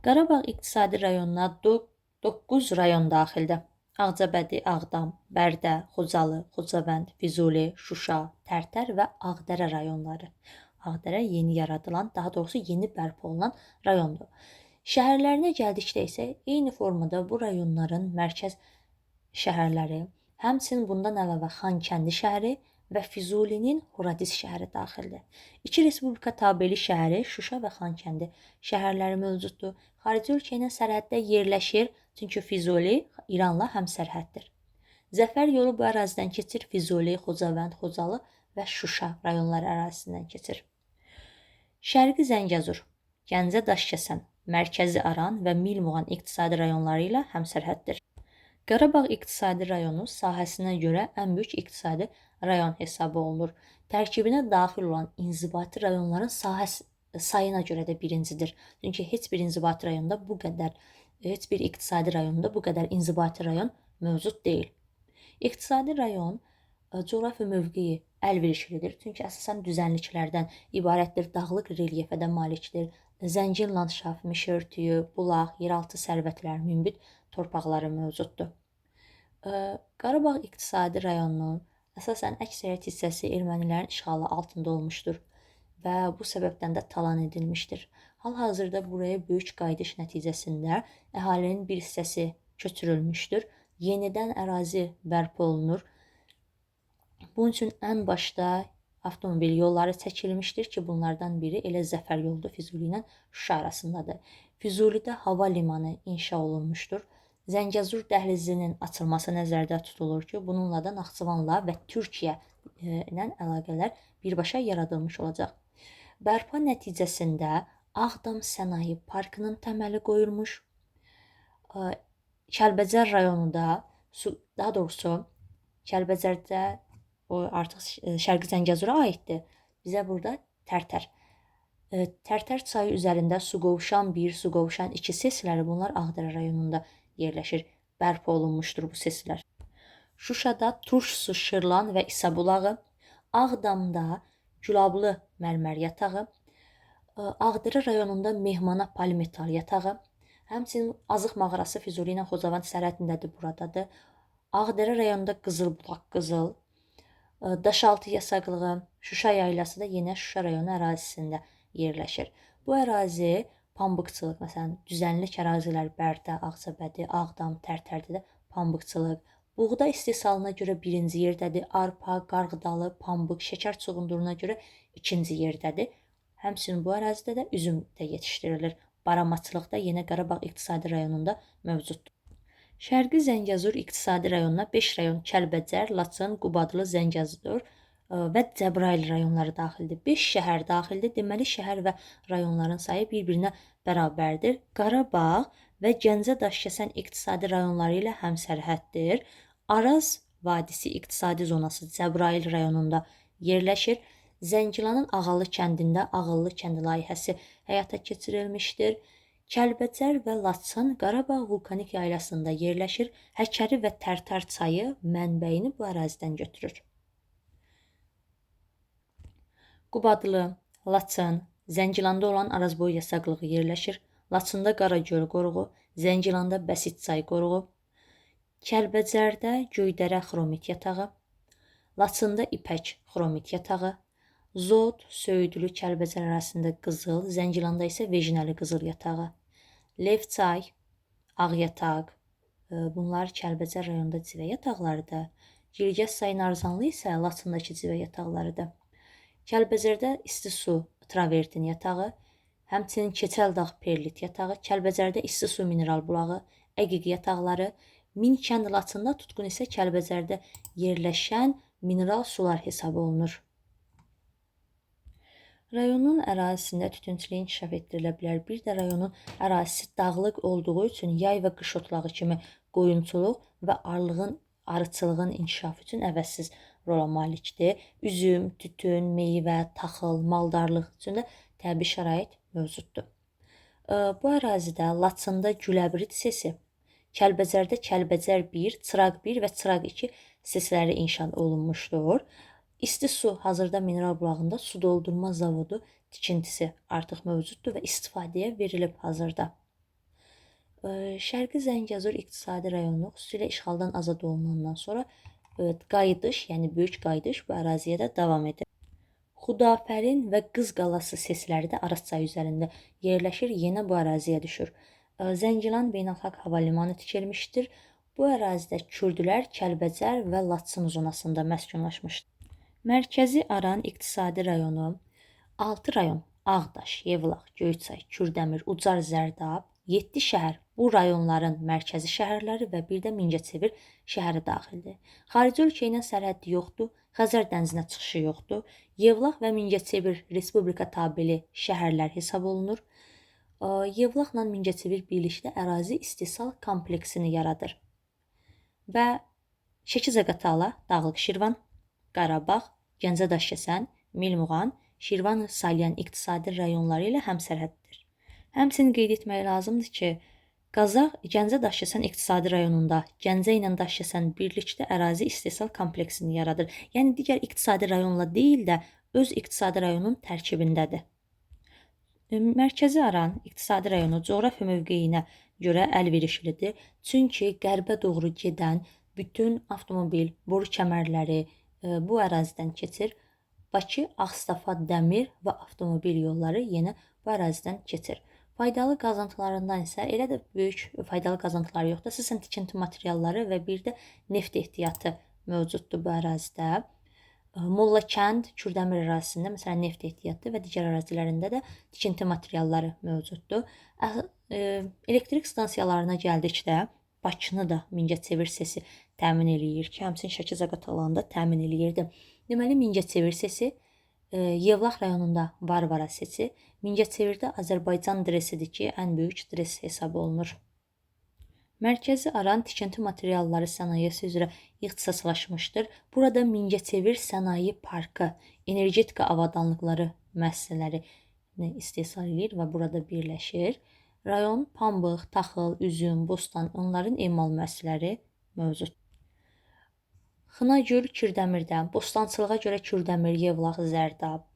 Qarabağ iqtisadi rayonuna 9 rayon daxildir. Ağcabədi, Ağdam, Bərdə, Xocalı, Xocavənd, Füzuli, Şuşa, Tərtər və Ağdərə rayonları. Ağdərə yeni yaradılan, daha doğrusu yeni bərpa olunan rayondur. Şəhərlərinə gəldikdə isə eyni formada bu rayonların mərkəz şəhərləri, həmçinin bundan əlavə Xankəndi şəhəri və Füzulinin Horadiz şəhəri daxildir. İki respublika tabeli şəhəri Şuşa və Xankəndi şəhərləri mövcuddur. Xarici ölkə ilə sərhəddə yerləşir, çünki Füzuli İranla həmsərhəddir. Zəfər yolu bu ərazidən keçir, Füzuli, Xocavənd, Xocalı və Şuşa rayonları ərazisindən keçir. Şərqi Zəngəzur, Gəncə Daşkəsən, Mərkəzi Aran və Milmuğan iqtisadi rayonları ilə həmsərhəddir. Qarabağ iqtisadi rayonu sahəsinə görə ən böyük iqtisadi rayon hesab olunur. Tərkibinə daxil olan inzibati rayonların sahə sayına görə də birincidir. Çünki heç bir inzibati rayonda bu qədər, heç bir iqtisadi rayonda bu qədər inzibati rayon mövcud deyil. İqtisadi rayon coğrafi mövqeyi əlverişlidir. Çünki əsasən düzənliklərdən ibarətdir, dağlıq relyefə də malikdir. Zəngin landşaft, meşə örtüyü, bulaq, yeraltı sərvətlər, münbit torpaqları mövcuddur. Qarabağ iqtisadi rayonunun əsasən əksəriyyət hissəsi ermənilərin işğalı altında olmuşdur və bu səbəbdən də talan edilmişdir. Hal-hazırda buraya böyük qayıdış nəticəsində əhalinin bir hissəsi köçürülmüşdür. Yenidən ərazi bərpa olunur. Bunun üçün ən başda avtomobil yolları çəkilmişdir ki, bunlardan biri elə Zəfər yoludur, Füzuli ilə Şuşa arasındadır. Füzulidə hava limanı inşa olunmuşdur. Zəngəzur dəhlizinin açılması nəzərdə tutulur ki, bununla da Naxçıvanla və Türkiyə ilə əlaqələr birbaşa yaradılmış olacaq. Bərpa nəticəsində Ağdam Sənaye Parkının təməli qoyulmuş. Kəlbəcər rayonunda, daha doğrusu Kəlbəcərdə o artıq Şərqi Zəngəzura aiddir. Bizə burada Tərtər. Tərtər çayı üzərində Suqovuşan 1, Suqovuşan 2 sesləri, bunlar Ağdərə rayonunda yerləşir. Bərpa olunmuşdur bu seslər. Şuşada Turşsu, Şırlan və İsa bulağı, Ağdamda Gülablı mərmər yatağı, Ağdərə rayonunda Mehmana polimetal yatağı, həmçinin Azıq mağarası Füzuli ilə Xocavənd sərhədindədir, buradadır. Ağdərə rayonunda Qızılbulaq, Qızıl, Daşaltı yasaqlığı, Şuşa yaylası da yenə Şuşa rayonu ərazisində yerləşir. Bu ərazi pambıqçılıq, məsələn, düzənlik ərazilər Bərdə, Ağcabədi, Ağdam, Tərtərdə də pambıqçılıq. Buğda istehsalına görə birinci yerdədir. Arpa, qarğıdalı, pambıq, şəkər çuğunduruna görə ikinci yerdədir. Həmçinin bu ərazidə də üzüm də yetişdirilir. Baramaçılıq da yenə Qarabağ iqtisadi rayonunda mövcuddur. Şərqi Zəngəzur iqtisadi rayonuna 5 rayon Kəlbəcər, Laçın, Qubadlı, Zəngəzur və Cəbrayıl rayonları daxildir. 5 şəhər daxildir. Deməli, şəhər və rayonların sayı bir-birinə bərabərdir. Qarabağ və Gəncə Daşkəsən iqtisadi rayonları ilə həmsərhəddir. Araz vadisi iqtisadi zonası Cəbrayıl rayonunda yerləşir. Zəngilanın Ağalı kəndində Ağıllı kənd layihəsi həyata keçirilmişdir. Kəlbəcər və Laçın Qarabağ vulkanik yaylasında yerləşir. Həkəri və Tərtər çayı mənbəyini bu ərazidən götürür. Qubadlı, Laçın, Zəngilanda olan Arazboyu yasaqlığı yerləşir. Laçında Qaragöl qoruğu, Zəngilanda Bəsitçay qoruğu, Kəlbəcərdə Göydərə xromit yatağı, Laçında İpək xromit yatağı, Zod, Söyüdlü, Kəlbəcər arasında Qızıl, Zəngilanda isə Vejnəli qızıl yatağı, Levçay, Ağyataq, bunlar Kəlbəcər rayonunda civə yataqlarıdır. Gilgəz çayı Narzanlı isə Laçındakı civə yataqlarıdır. Kəlbəcərdə isti su travertin yatağı, həmçinin Keçəldağ perlit yatağı, Kəlbəcərdə isti su mineral bulağı, əqiq yataqları, Minkənd Laçında, Tutqun isə Kəlbəcərdə yerləşən mineral sular hesab olunur. Rayonun ərazisində tütünçülük inkişaf etdirilə bilər. Bir də rayonun ərazisi dağlıq olduğu üçün yay və qış otlağı kimi qoyunçuluq və arıçılığın inkişafı üçün əvəzsiz rola malikdir. Üzüm, tütün, meyvə, taxıl, maldarlıq üçün də təbii şərait mövcuddur. Bu ərazidə Laçında Güləbrit sesi, Kəlbəcərdə Kəlbəcər 1, Çıraq 1 və Çıraq 2 sesləri inşa olunmuşdur. İsti su hazırda mineral bulağında su doldurma zavodu tikintisi artıq mövcuddur və istifadəyə verilib hazırda. Şərqi Zəngəzur iqtisadi rayonu xüsusilə işğaldan azad olunandan sonra qayıdış, yəni böyük qayıdış bu əraziyə də davam edir. Xudafərin və Qız Qalası sesləri də Araz çayı üzərində yerləşir, yenə bu əraziyə düşür. Zəngilan beynəlxalq hava limanı tikilmişdir. Bu ərazidə Kürdlər Kəlbəcər və Laçın zonasında məskunlaşmışdır. Mərkəzi Aran iqtisadi rayonu 6 rayon Ağdaş, Yevlax, Göyçay, Kürdəmir, Ucar, Zərdab, 7 şəhər bu rayonların mərkəzi şəhərləri və bir də Mingəçevir şəhəri daxildir. Xarici ölkə ilə sərhədi yoxdur, Xəzər dənizinə çıxışı yoxdur. Yevlax və Mingəçevir respublika tabeli şəhərlər hesab olunur. Yevlaxla Mingəçevir birlikdə ərazi istehsal kompleksini yaradır. Və Şəki Zaqatala, Dağlıq Şirvan, Qarabağ, Gəncə Daşkəsən, Milmuğan, Şirvan Salyan iqtisadi rayonları ilə həmsərhəddir. Həmçinin qeyd etmək lazımdır ki, Qazax Gəncə Daşkəsən iqtisadi rayonunda Gəncə ilə Daşkəsən birlikdə ərazi istehsal kompleksini yaradır. Yəni digər iqtisadi rayonla deyil də öz iqtisadi rayonun tərkibindədir. Mərkəzi Aran iqtisadi rayonu coğrafi mövqeyinə görə əlverişlidir. Çünki qərbə doğru gedən bütün avtomobil, boru kəmərləri bu ərazidən keçir. Bakı, Ağstafa dəmir və avtomobil yolları yenə bu ərazidən keçir. Faydalı qazıntılarından isə elə də böyük faydalı qazıntıları yoxdur. Əsasən tikinti materialları və bir də neft ehtiyatı mövcuddur bu ərazidə. Mollakənd, Kürdəmir ərazisində məsələn neft ehtiyatı və digər ərazilərində də tikinti materialları mövcuddur. Elektrik stansiyalarına gəldikdə Bakını da Mingəçevir SES-i təmin eləyir ki, həmçinin Şəki Zaqatalanı da təmin eləyirdi. Deməli Mingəçevir SES-i, Yevlax rayonunda Varvara SES-i, Mingəçevirdə Azərbaycan DRES-idir ki, ən böyük DRES hesab olunur. Mərkəzi Aran tikinti materialları sənayesi üzrə ixtisaslaşmışdır. Burada Mingəçevir Sənaye Parkı, energetika avadanlıqları müəssisələrini istehsal edir və burada birləşir. Rayon pambıq, taxıl, üzüm, bostan, onların emal müəssisələri mövcuddur. Xınagöl Kürdəmirdə, bostançılığa görə Kürdəmir, Yevlax, Zərdab.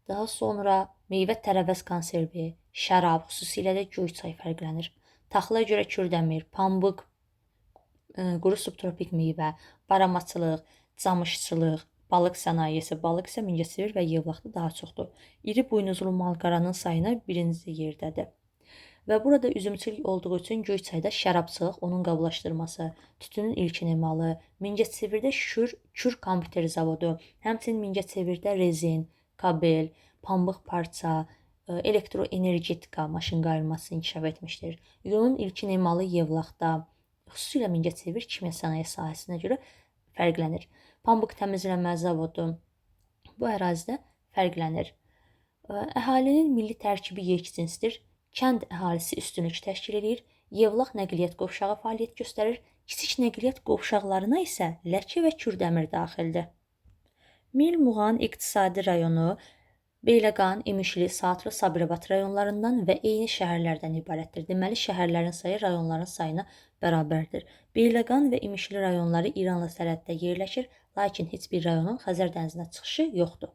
Daha sonra meyvə tərəvəz konservi, şərab, xüsusilə də Göyçay fərqlənir. Taxıla görə Kürdəmir, pambıq, quru subtropik meyvə, baramaçılıq, camışçılıq, balıq sənayesi, balıq isə Mingəçevir və Yevlaxda daha çoxdur. İri buynuzlu malqaranın sayına birinci yerdədir. Və burada üzümçülük olduğu üçün Göyçayda şərabçılıq, onun qablaşdırması, tütünün ilkin emalı, Mingəçevirdə Kür kompüter zavodu, həmçinin Mingəçevirdə rezin, kabel, pambıq parça, elektroenergetika maşın qayırması inkişaf etmişdir. Yunun ilkin emalı Yevlaxda, xüsusilə Mingəçevir kimya sənaye sahəsinə görə fərqlənir. Pambıq təmizləmə zavodu bu ərazidə fərqlənir. Əhalinin milli tərkibi yekcinsdir. Kənd əhalisi üstünlük təşkil edir. Yevlax nəqliyyat qovşağı fəaliyyət göstərir. Kiçik nəqliyyat qovşaqlarına isə Ləki və Kürdəmir daxildir. Mil Muğan iqtisadi rayonu Beyləqan, İmişli, Saatlı, Sabirabad rayonlarından və eyni şəhərlərdən ibarətdir. Deməli, şəhərlərin sayı rayonların sayına bərabərdir. Beyləqan və İmişli rayonları İranla sərhəddə yerləşir, lakin heç bir rayonun Xəzər dənizinə çıxışı yoxdur.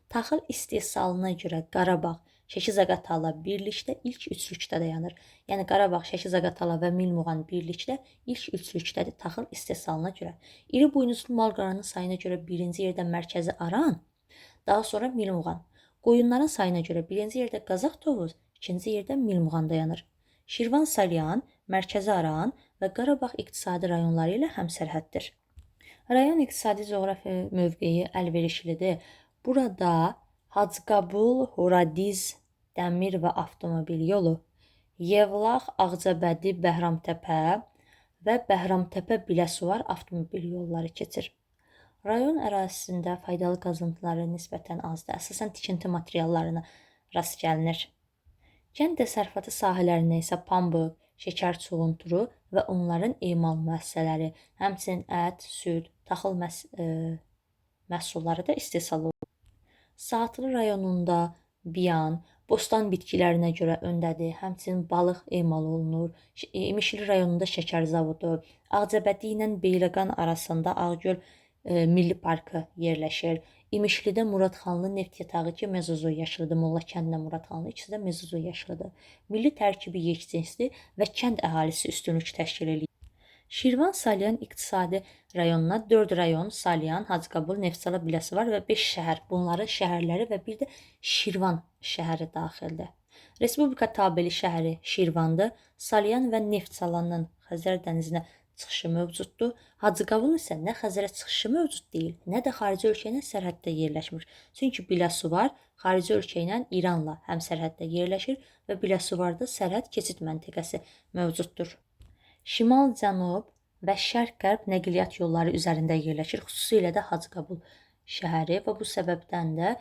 Taxıl istehsalına görə Qarabağ, Şəki Zaqatala birlikdə ilk üçlükdə dayanır. Yəni Qarabağ, Şəki Zaqatala və Mil Muğan birlikdə ilk üçlükdədir taxıl istehsalına görə. İri buynuzlu malqaranın sayına görə birinci yerdə Mərkəzi Aran, daha sonra Mil Muğan. Qoyunların sayına görə birinci yerdə Qazax Tovuz, ikinci yerdə Mil Muğan dayanır. Şirvan Salyan, Mərkəzi Aran və Qarabağ iqtisadi rayonları ilə həmsərhəddir. Rayon iqtisadi coğrafi mövqeyi əlverişlidir. Burada Hacıqabul, Horadiz, dəmir və avtomobil yolu, Yevlax, Ağcabədi, Bəhramtəpə və Bəhramtəpə Biləsuvar avtomobil yolları keçir. Rayon ərazisində faydalı qazıntıları nisbətən azdır. Əsasən tikinti materiallarına rast gəlinir. Kənd təsərrüfatı sahələrində isə pambıq, şəkər çuğunturu və onların emal müəssisələri, həmçinin ət, süd, taxıl məhsulları da istehsal olunur. Saatlı rayonunda biyan, bostan bitkilərinə görə öndədir. Həmçinin balıq emal olunur. İmişli rayonunda şəkər zavodu, Ağcabədi ilə Beyləqan arasında Ağgöl Milli Parkı yerləşir. İmişlidə Muradxanlı neft yatağı ki, mezozoy yaşlıdır. Mollakəndlə Muradxanlı ikisi də mezozoy yaşlıdır. Milli tərkibi yekcinsli və kənd əhalisi üstünlük təşkil eləyir. Şirvan Salyan iqtisadi rayonuna 4 rayon Salyan, Hacıqabul, Neftçala, Biləsuvar və 5 şəhər. Bunların şəhərləri və bir də Şirvan şəhəri daxildir. Respublika tabeli şəhəri Şirvandır. Salyan və Neftçalanın Xəzər dənizinə çıxışı mövcuddur. Hacıqabulun isə nə Xəzərə çıxışı mövcud deyil, nə də xarici ölkə ilə sərhəddə yerləşmir. Çünki Biləsuvar xarici ölkə ilə İranla həmsərhəddə yerləşir və Biləsuvarda sərhəd keçid məntəqəsi mövcuddur. Şimal-cənub və şərq-qərb nəqliyyat yolları üzərində yerləşir, xüsusilə də Hacıqabul şəhəri və bu səbəbdən də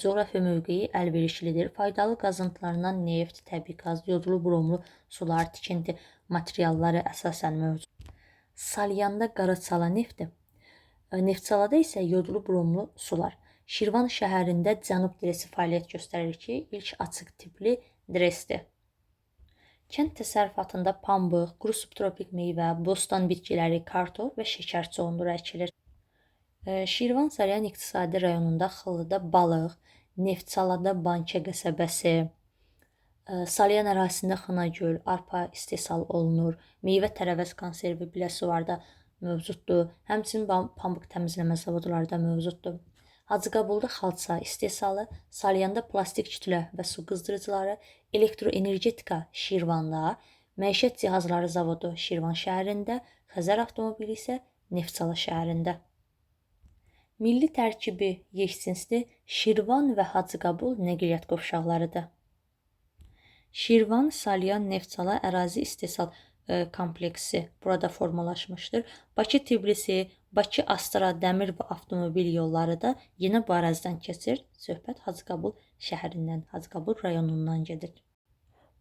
coğrafi mövqeyi əlverişlidir. Faydalı qazıntılarından neft, təbii qaz, yodlu, bromlu sular, tikinti materialları əsasən mövcuddur. Salyanda Qaraçala nefti, Neftçalada isə yodlu, bromlu sular. Şirvan şəhərində Cənub dresi fəaliyyət göstərir ki, ilk açıq tipli dresdir. Kənd təsərrüfatında pambıq, quru subtropik meyvə, bostan bitkiləri, kartof və şəkər çuğunduru əkilir. Şirvan Salyan iqtisadi rayonunda Xıllıda balıq, Neftçalada Bankə qəsəbəsi, Salyan ərazisində xınagöl, arpa istehsal olunur. Meyvə tərəvəz konservi Biləsuvarda mövcuddur. Həmçinin pambıq təmizləmə zavodları da mövcuddur. Hacıqabulda xalça istehsalı, Salyanda plastik kütlə və su qızdırıcıları, elektroenergetika Şirvanda, məişət cihazları zavodu Şirvan şəhərində, Xəzər avtomobili isə Neftçala şəhərində. Milli tərkibi yekcinsli Şirvan və Hacıqabul nəqliyyat qovşaqlarıdır. Şirvan, Salyan, Neftçala ərazi istehsal kompleksi burada formalaşmışdır. Bakı-Tbilisi, Bakı-Astara dəmir və avtomobil yolları da yenə bu ərazidən keçir. Söhbət Hacıqabul şəhərindən, Hacıqabul rayonundan gedir.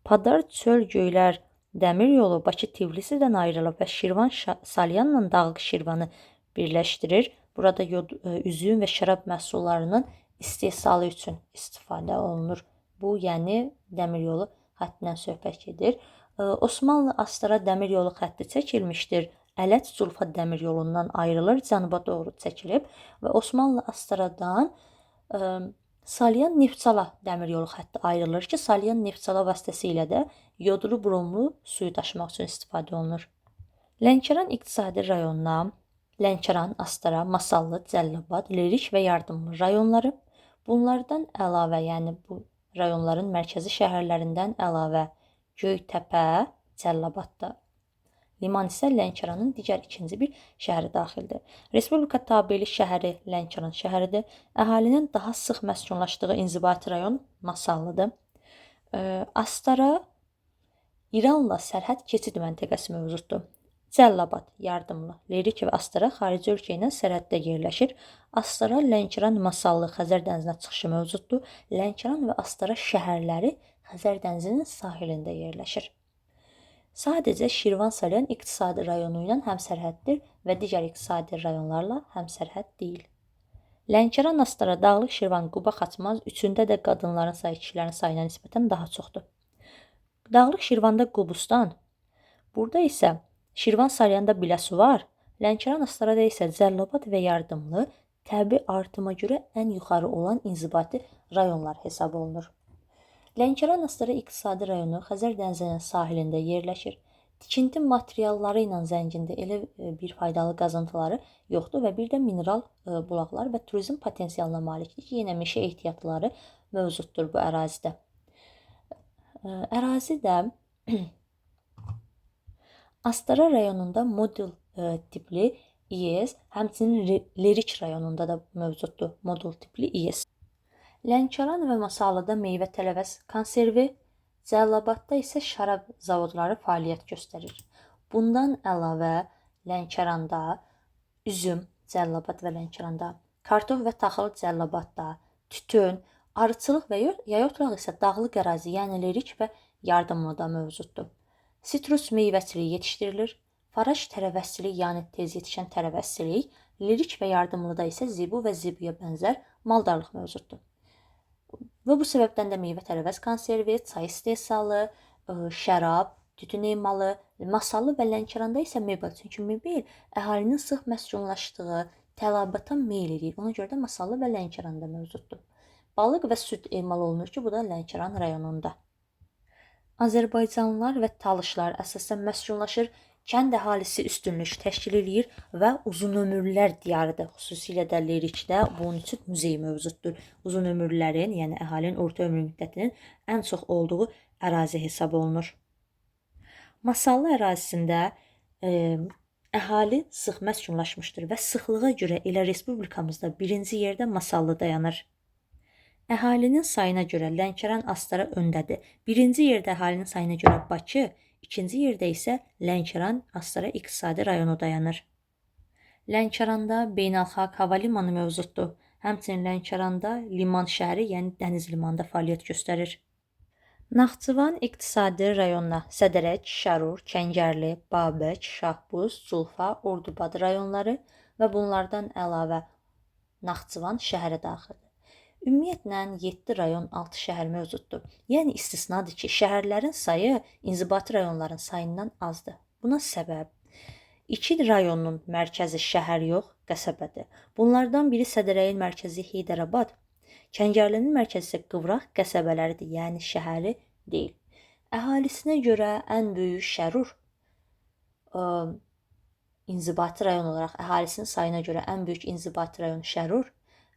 Padar Çöl Göylər dəmir yolu Bakı-Tbilisidən ayrılıb və Şirvan Salyanla Dağlıq Şirvanı birləşdirir. Burada üzüm və şərab məhsullarının istehsalı üçün istifadə olunur. Bu, yəni dəmir yolu xəttindən söhbət gedir. Osmanlı Astara dəmir yolu xətti çəkilmişdir. Ələt Culfa dəmir yolundan ayrılır, cənuba doğru çəkilib və Osmanlı Astaradan Salyan Neftçala dəmir yolu xətti ayrılır ki, Salyan Neftçala vasitəsilə də yodlu bromlu suyu daşımaq üçün istifadə olunur. Lənkəran iqtisadi rayonuna Lənkəran, Astara, Masallı, Cəllabad, Lerik və Yardımlı rayonları, bunlardan əlavə, yəni bu rayonların mərkəzi şəhərlərindən əlavə Göytəpə, Cəllabadda. Liman isə Lənkəranın digər ikinci bir şəhəri daxildir. Respublika tabeli şəhəri Lənkəran şəhəridir. Əhalinin daha sıx məskunlaşdığı inzibati rayon Masallıdır. Astara İranla sərhəd keçid məntəqəsi mövcuddur. Cəllabad, Yardımlı, Lerik və Astara xarici ölkə ilə sərhəddə yerləşir. Astara, Lənkəran, Masallı Xəzər dənizinə çıxışı mövcuddur. Lənkəran və Astara şəhərləri Xəzər dənizinin sahilində yerləşir. Sadəcə Şirvan-Salyan iqtisadi rayonu ilə həmsərhəddir və digər iqtisadi rayonlarla həmsərhəd deyil. Lənkəran, Astara, Dağlıq Şirvan, Quba, Xaçmaz üçündə də qadınların sayı kişilərin sayına nisbətən daha çoxdur. Dağlıq Şirvanda Qobustan, burada isə Şirvan Salyanda Biləsuvar, Lənkəran Astarada isə Cəllabad və Yardımlı təbii artıma görə ən yuxarı olan inzibati rayonlar hesab olunur. Lənkəran Astara iqtisadi rayonu Xəzər dənizinin sahilində yerləşir. Tikinti materialları ilə zəngindir, elə bir faydalı qazıntıları yoxdur və bir də mineral bulaqlar və turizm potensialına malikdir ki, yenə meşə ehtiyatları mövcuddur bu ərazidə. Ərazidə Astara rayonunda modul tipli İES, həmçinin Lerik rayonunda da mövcuddur modul tipli İES. Lənkəran və Masallıda meyvə tərəvəz konservi, Cəllabadda isə şərab zavodları fəaliyyət göstərir. Bundan əlavə Lənkəranda üzüm, Cəllabad və Lənkəranda, kartof və taxıl Cəllabadda, tütün, arıçılıq və yay otlaq isə dağlıq ərazi, yəni Lerik və Yardımlıda mövcuddur. Sitrus meyvəçiliyi yetişdirilir. Faraş tərəvəzçilik, yəni tez yetişən tərəvəzçilik, Lerik və Yardımlıda isə zebu və zebuya bənzər maldarlıq mövcuddur. Və bu səbəbdən də meyvə tərəvəz konservi, çay istehsalı, şərab, tütün emalı, Masallı və Lənkəranda isə mebel. Çünki mebel əhalinin sıx məskunlaşdığı tələbata meyl edir. Ona görə də Masallı və Lənkəranda mövcuddur. Balıq və süd emal olunur ki, bu da Lənkəran rayonunda. Azərbaycanlılar və talışlar əsasən məskunlaşır. Kənd əhalisi üstünlük təşkil eləyir və uzunömürlülər diyarıdır. Xüsusilə də Lerikdə bunun üçün muzey mövcuddur. Uzunömürlülərin, yəni əhalinin orta ömür müddətinin ən çox olduğu ərazi hesab olunur. Masallı ərazisində əhali sıx məskunlaşmışdır və sıxlığa görə elə respublikamızda birinci yerdə Masallı dayanır. Əhalinin sayına görə Lənkəran Astara öndədir. Birinci yerdə əhalinin sayına görə Bakı, ikinci yerdə isə Lənkəran Astara iqtisadi rayonu dayanır. Lənkəranda beynəlxalq hava limanı mövcuddur. Həmçinin Lənkəranda liman şəhəri, yəni dəniz limanında fəaliyyət göstərir. Naxçıvan iqtisadi rayonuna Sədərək, Şərur, Kəngərli, Babək, Şahbuz, Culfa, Ordubad rayonları və bunlardan əlavə Naxçıvan şəhəri daxildir. Ümumiyyətlə 7 rayon, 6 şəhər mövcuddur. Yəni istisnadır ki, şəhərlərin sayı inzibati rayonların sayından azdır. Buna səbəb 2 rayonun mərkəzi şəhər yox, qəsəbədir. Bunlardan biri Sədərəyin mərkəzi Heydərabad, Kəngərlinin mərkəzi isə Qıvraq qəsəbələridir, yəni şəhəri deyil. Əhalisinə görə ən böyük Şərur inzibati rayon olaraq əhalisinin sayına görə ən böyük inzibati rayon Şərur,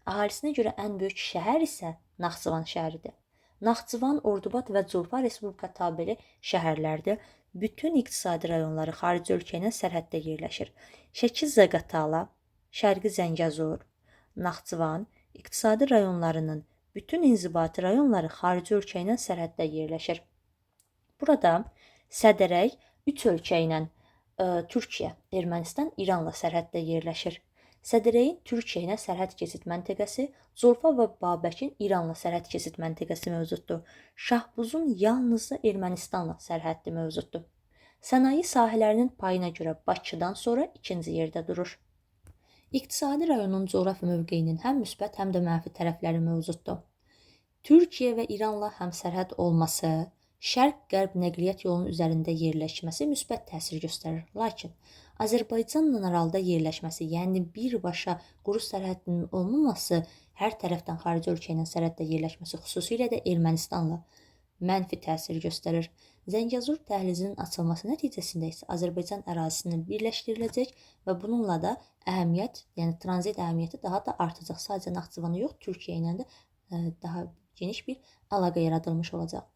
əhalisinə görə ən böyük şəhər isə Naxçıvan şəhəridir. Naxçıvan, Ordubad və Culfa Respublika tabeli şəhərlərdir. Bütün iqtisadi rayonları xarici ölkə ilə sərhəddə yerləşir. Şəki, Zaqatala, Şərqi Zəngəzur, Naxçıvan iqtisadi rayonlarının bütün inzibati rayonları xarici ölkə ilə sərhəddə yerləşir. Burada Sədərək 3 ölkə ilə Türkiyə, Ermənistan, İranla sərhəddə yerləşir. Sədərəyin Türkiyə ilə sərhəd keçid məntəqəsi, Culfa və Babəkin İranla sərhəd keçid məntəqəsi mövcuddur. Şahbuzun yalnızca Ermənistanla sərhəddi mövcuddur. Sənaye sahələrinin payına görə Bakıdan sonra ikinci yerdə durur. İqtisadi rayonun coğrafi mövqeyinin həm müsbət, həm də mənfi tərəfləri mövcuddur. Türkiyə və İranla həmsərhəd olması, şərq-qərb nəqliyyat yolunun üzərində yerləşməsi müsbət təsir göstərir. Lakin Azərbaycanla aralıda yerləşməsi, yəni birbaşa quru sərhədinin olmaması, hər tərəfdən xarici ölkə ilə sərhəddə yerləşməsi, xüsusilə də Ermənistanla mənfi təsir göstərir. Zəngəzur dəhlizinin açılması nəticəsində isə Azərbaycan ərazisinin birləşdiriləcək və bununla da əhəmiyyət, yəni tranzit əhəmiyyəti daha da artacaq. Sadəcə Naxçıvanı yox, Türkiyə ilə də daha geniş bir əlaqə yaradılmış olacaq.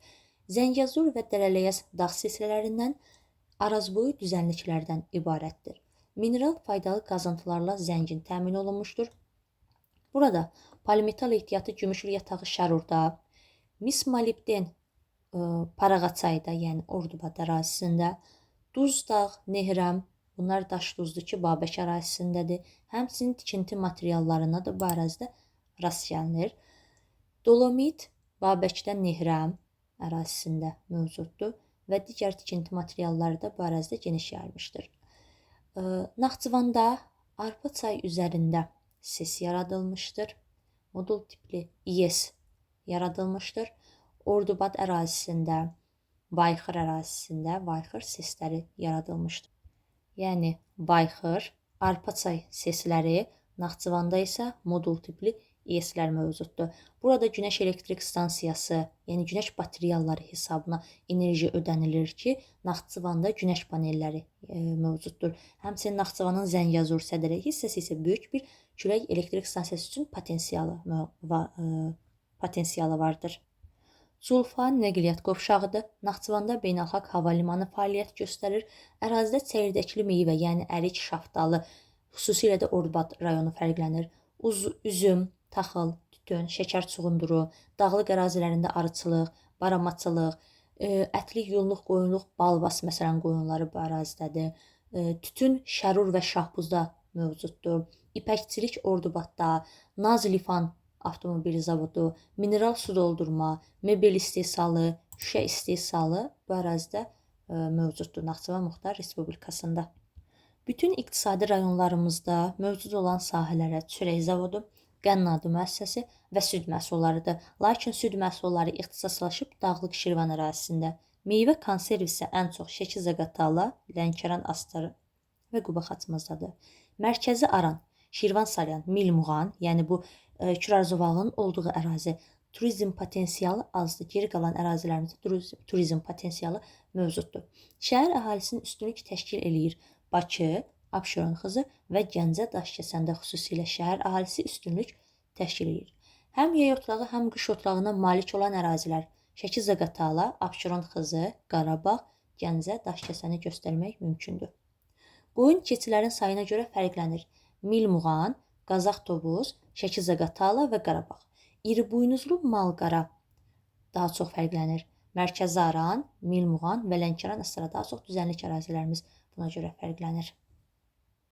Zəngəzur və Dərələyəz dağ silsilələrindən, Arazboyu düzənliklərdən ibarətdir. Mineral faydalı qazıntılarla zəngin təmin olunmuşdur. Burada polimetal ehtiyatı Gümüşlü yatağı Şərurda, mis molibden Parağaçayda, yəni Ordubad ərazisində, Duzdağ, Nehrəm, bunlar daş duzdur ki, Babək ərazisindədir. Həmçinin tikinti materiallarına da bu ərazidə rast gəlinir. Dolomit Babəkdə Nehrəm ərazisində mövcuddur və digər tikinti materialları da bu ərazidə geniş yayılmışdır. Naxçıvanda Arpa çay üzərində SES yaradılmışdır. Modul tipli İES yaradılmışdır. Ordubad ərazisində, Bayxır ərazisində Bayxır SES-ləri yaradılmışdır. Yəni Bayxır, Arpaçay SES-ləri, Naxçıvanda isə modul tipli İES-lər mövcuddur. Burada günəş elektrik stansiyası, yəni günəş batareyaları hesabına enerji ödənilir ki, Naxçıvanda günəş panelləri mövcuddur. Həmçinin Naxçıvanın Zəngəzur Sədərək hissəsi isə böyük bir külək elektrik stansiyası üçün potensialı vardır. Culfa nəqliyyat qovşağıdır. Naxçıvanda beynəlxalq hava limanı fəaliyyət göstərir. Ərazidə çəyirdəkli meyvə, yəni ərik, şaftalı, xüsusilə də Ordubad rayonu fərqlənir. Üzüm, taxıl, tütün, şəkər çuğunduru, dağlıq ərazilərində arıçılıq, baramaçılıq, ətli yunluq, qoyunluq, balbas məsələn qoyunları bu ərazidədir. Tütün Şərur və Şahbuzda mövcuddur. İpəkçilik Ordubadda, Nazlifan avtomobil zavodu, mineral su doldurma, mebel istehsalı, şüşə istehsalı bu ərazidə mövcuddur Naxçıvan Muxtar Respublikasında. Bütün iqtisadi rayonlarımızda mövcud olan sahələrə çörək zavodu, qənnadı müəssisəsi və süd məhsullarıdır. Lakin süd məhsulları ixtisaslaşıb Dağlıq Şirvan ərazisində. Meyvə konserv isə ən çox Şəki, Zaqatala, Lənkəran, Astara və Quba Xaçmazdadır. Mərkəzi Aran, Şirvan Salyan, Milmuğan, yəni bu Kürarzovağın olduğu ərazi turizm potensialı azdır. Geri qalan ərazilərimizdə turizm potensialı mövcuddur. Şəhər əhalisinin üstünlük təşkil eləyir. Bakı, Abşeron Xızı və Gəncə Daşkəsəndə xüsusilə şəhər əhalisi üstünlük təşkil eləyir. Həm yay otlağı, həm qış otlağına malik olan ərazilər Şəki, Zaqatala, Abşeron Xızı, Qarabağ, Gəncə, Daşkəsəni göstərmək mümkündür. Qoyun keçilərin sayına görə fərqlənir. Milmuğan, Qazax Tovuz, Şəki, Zaqatala və Qarabağ. İribuynuzlu malqara daha çox fərqlənir. Mərkəzi Aran, Milmuğan və Lənkəran Astara daha çox düzənlik ərazilərimiz buna görə fərqlənir.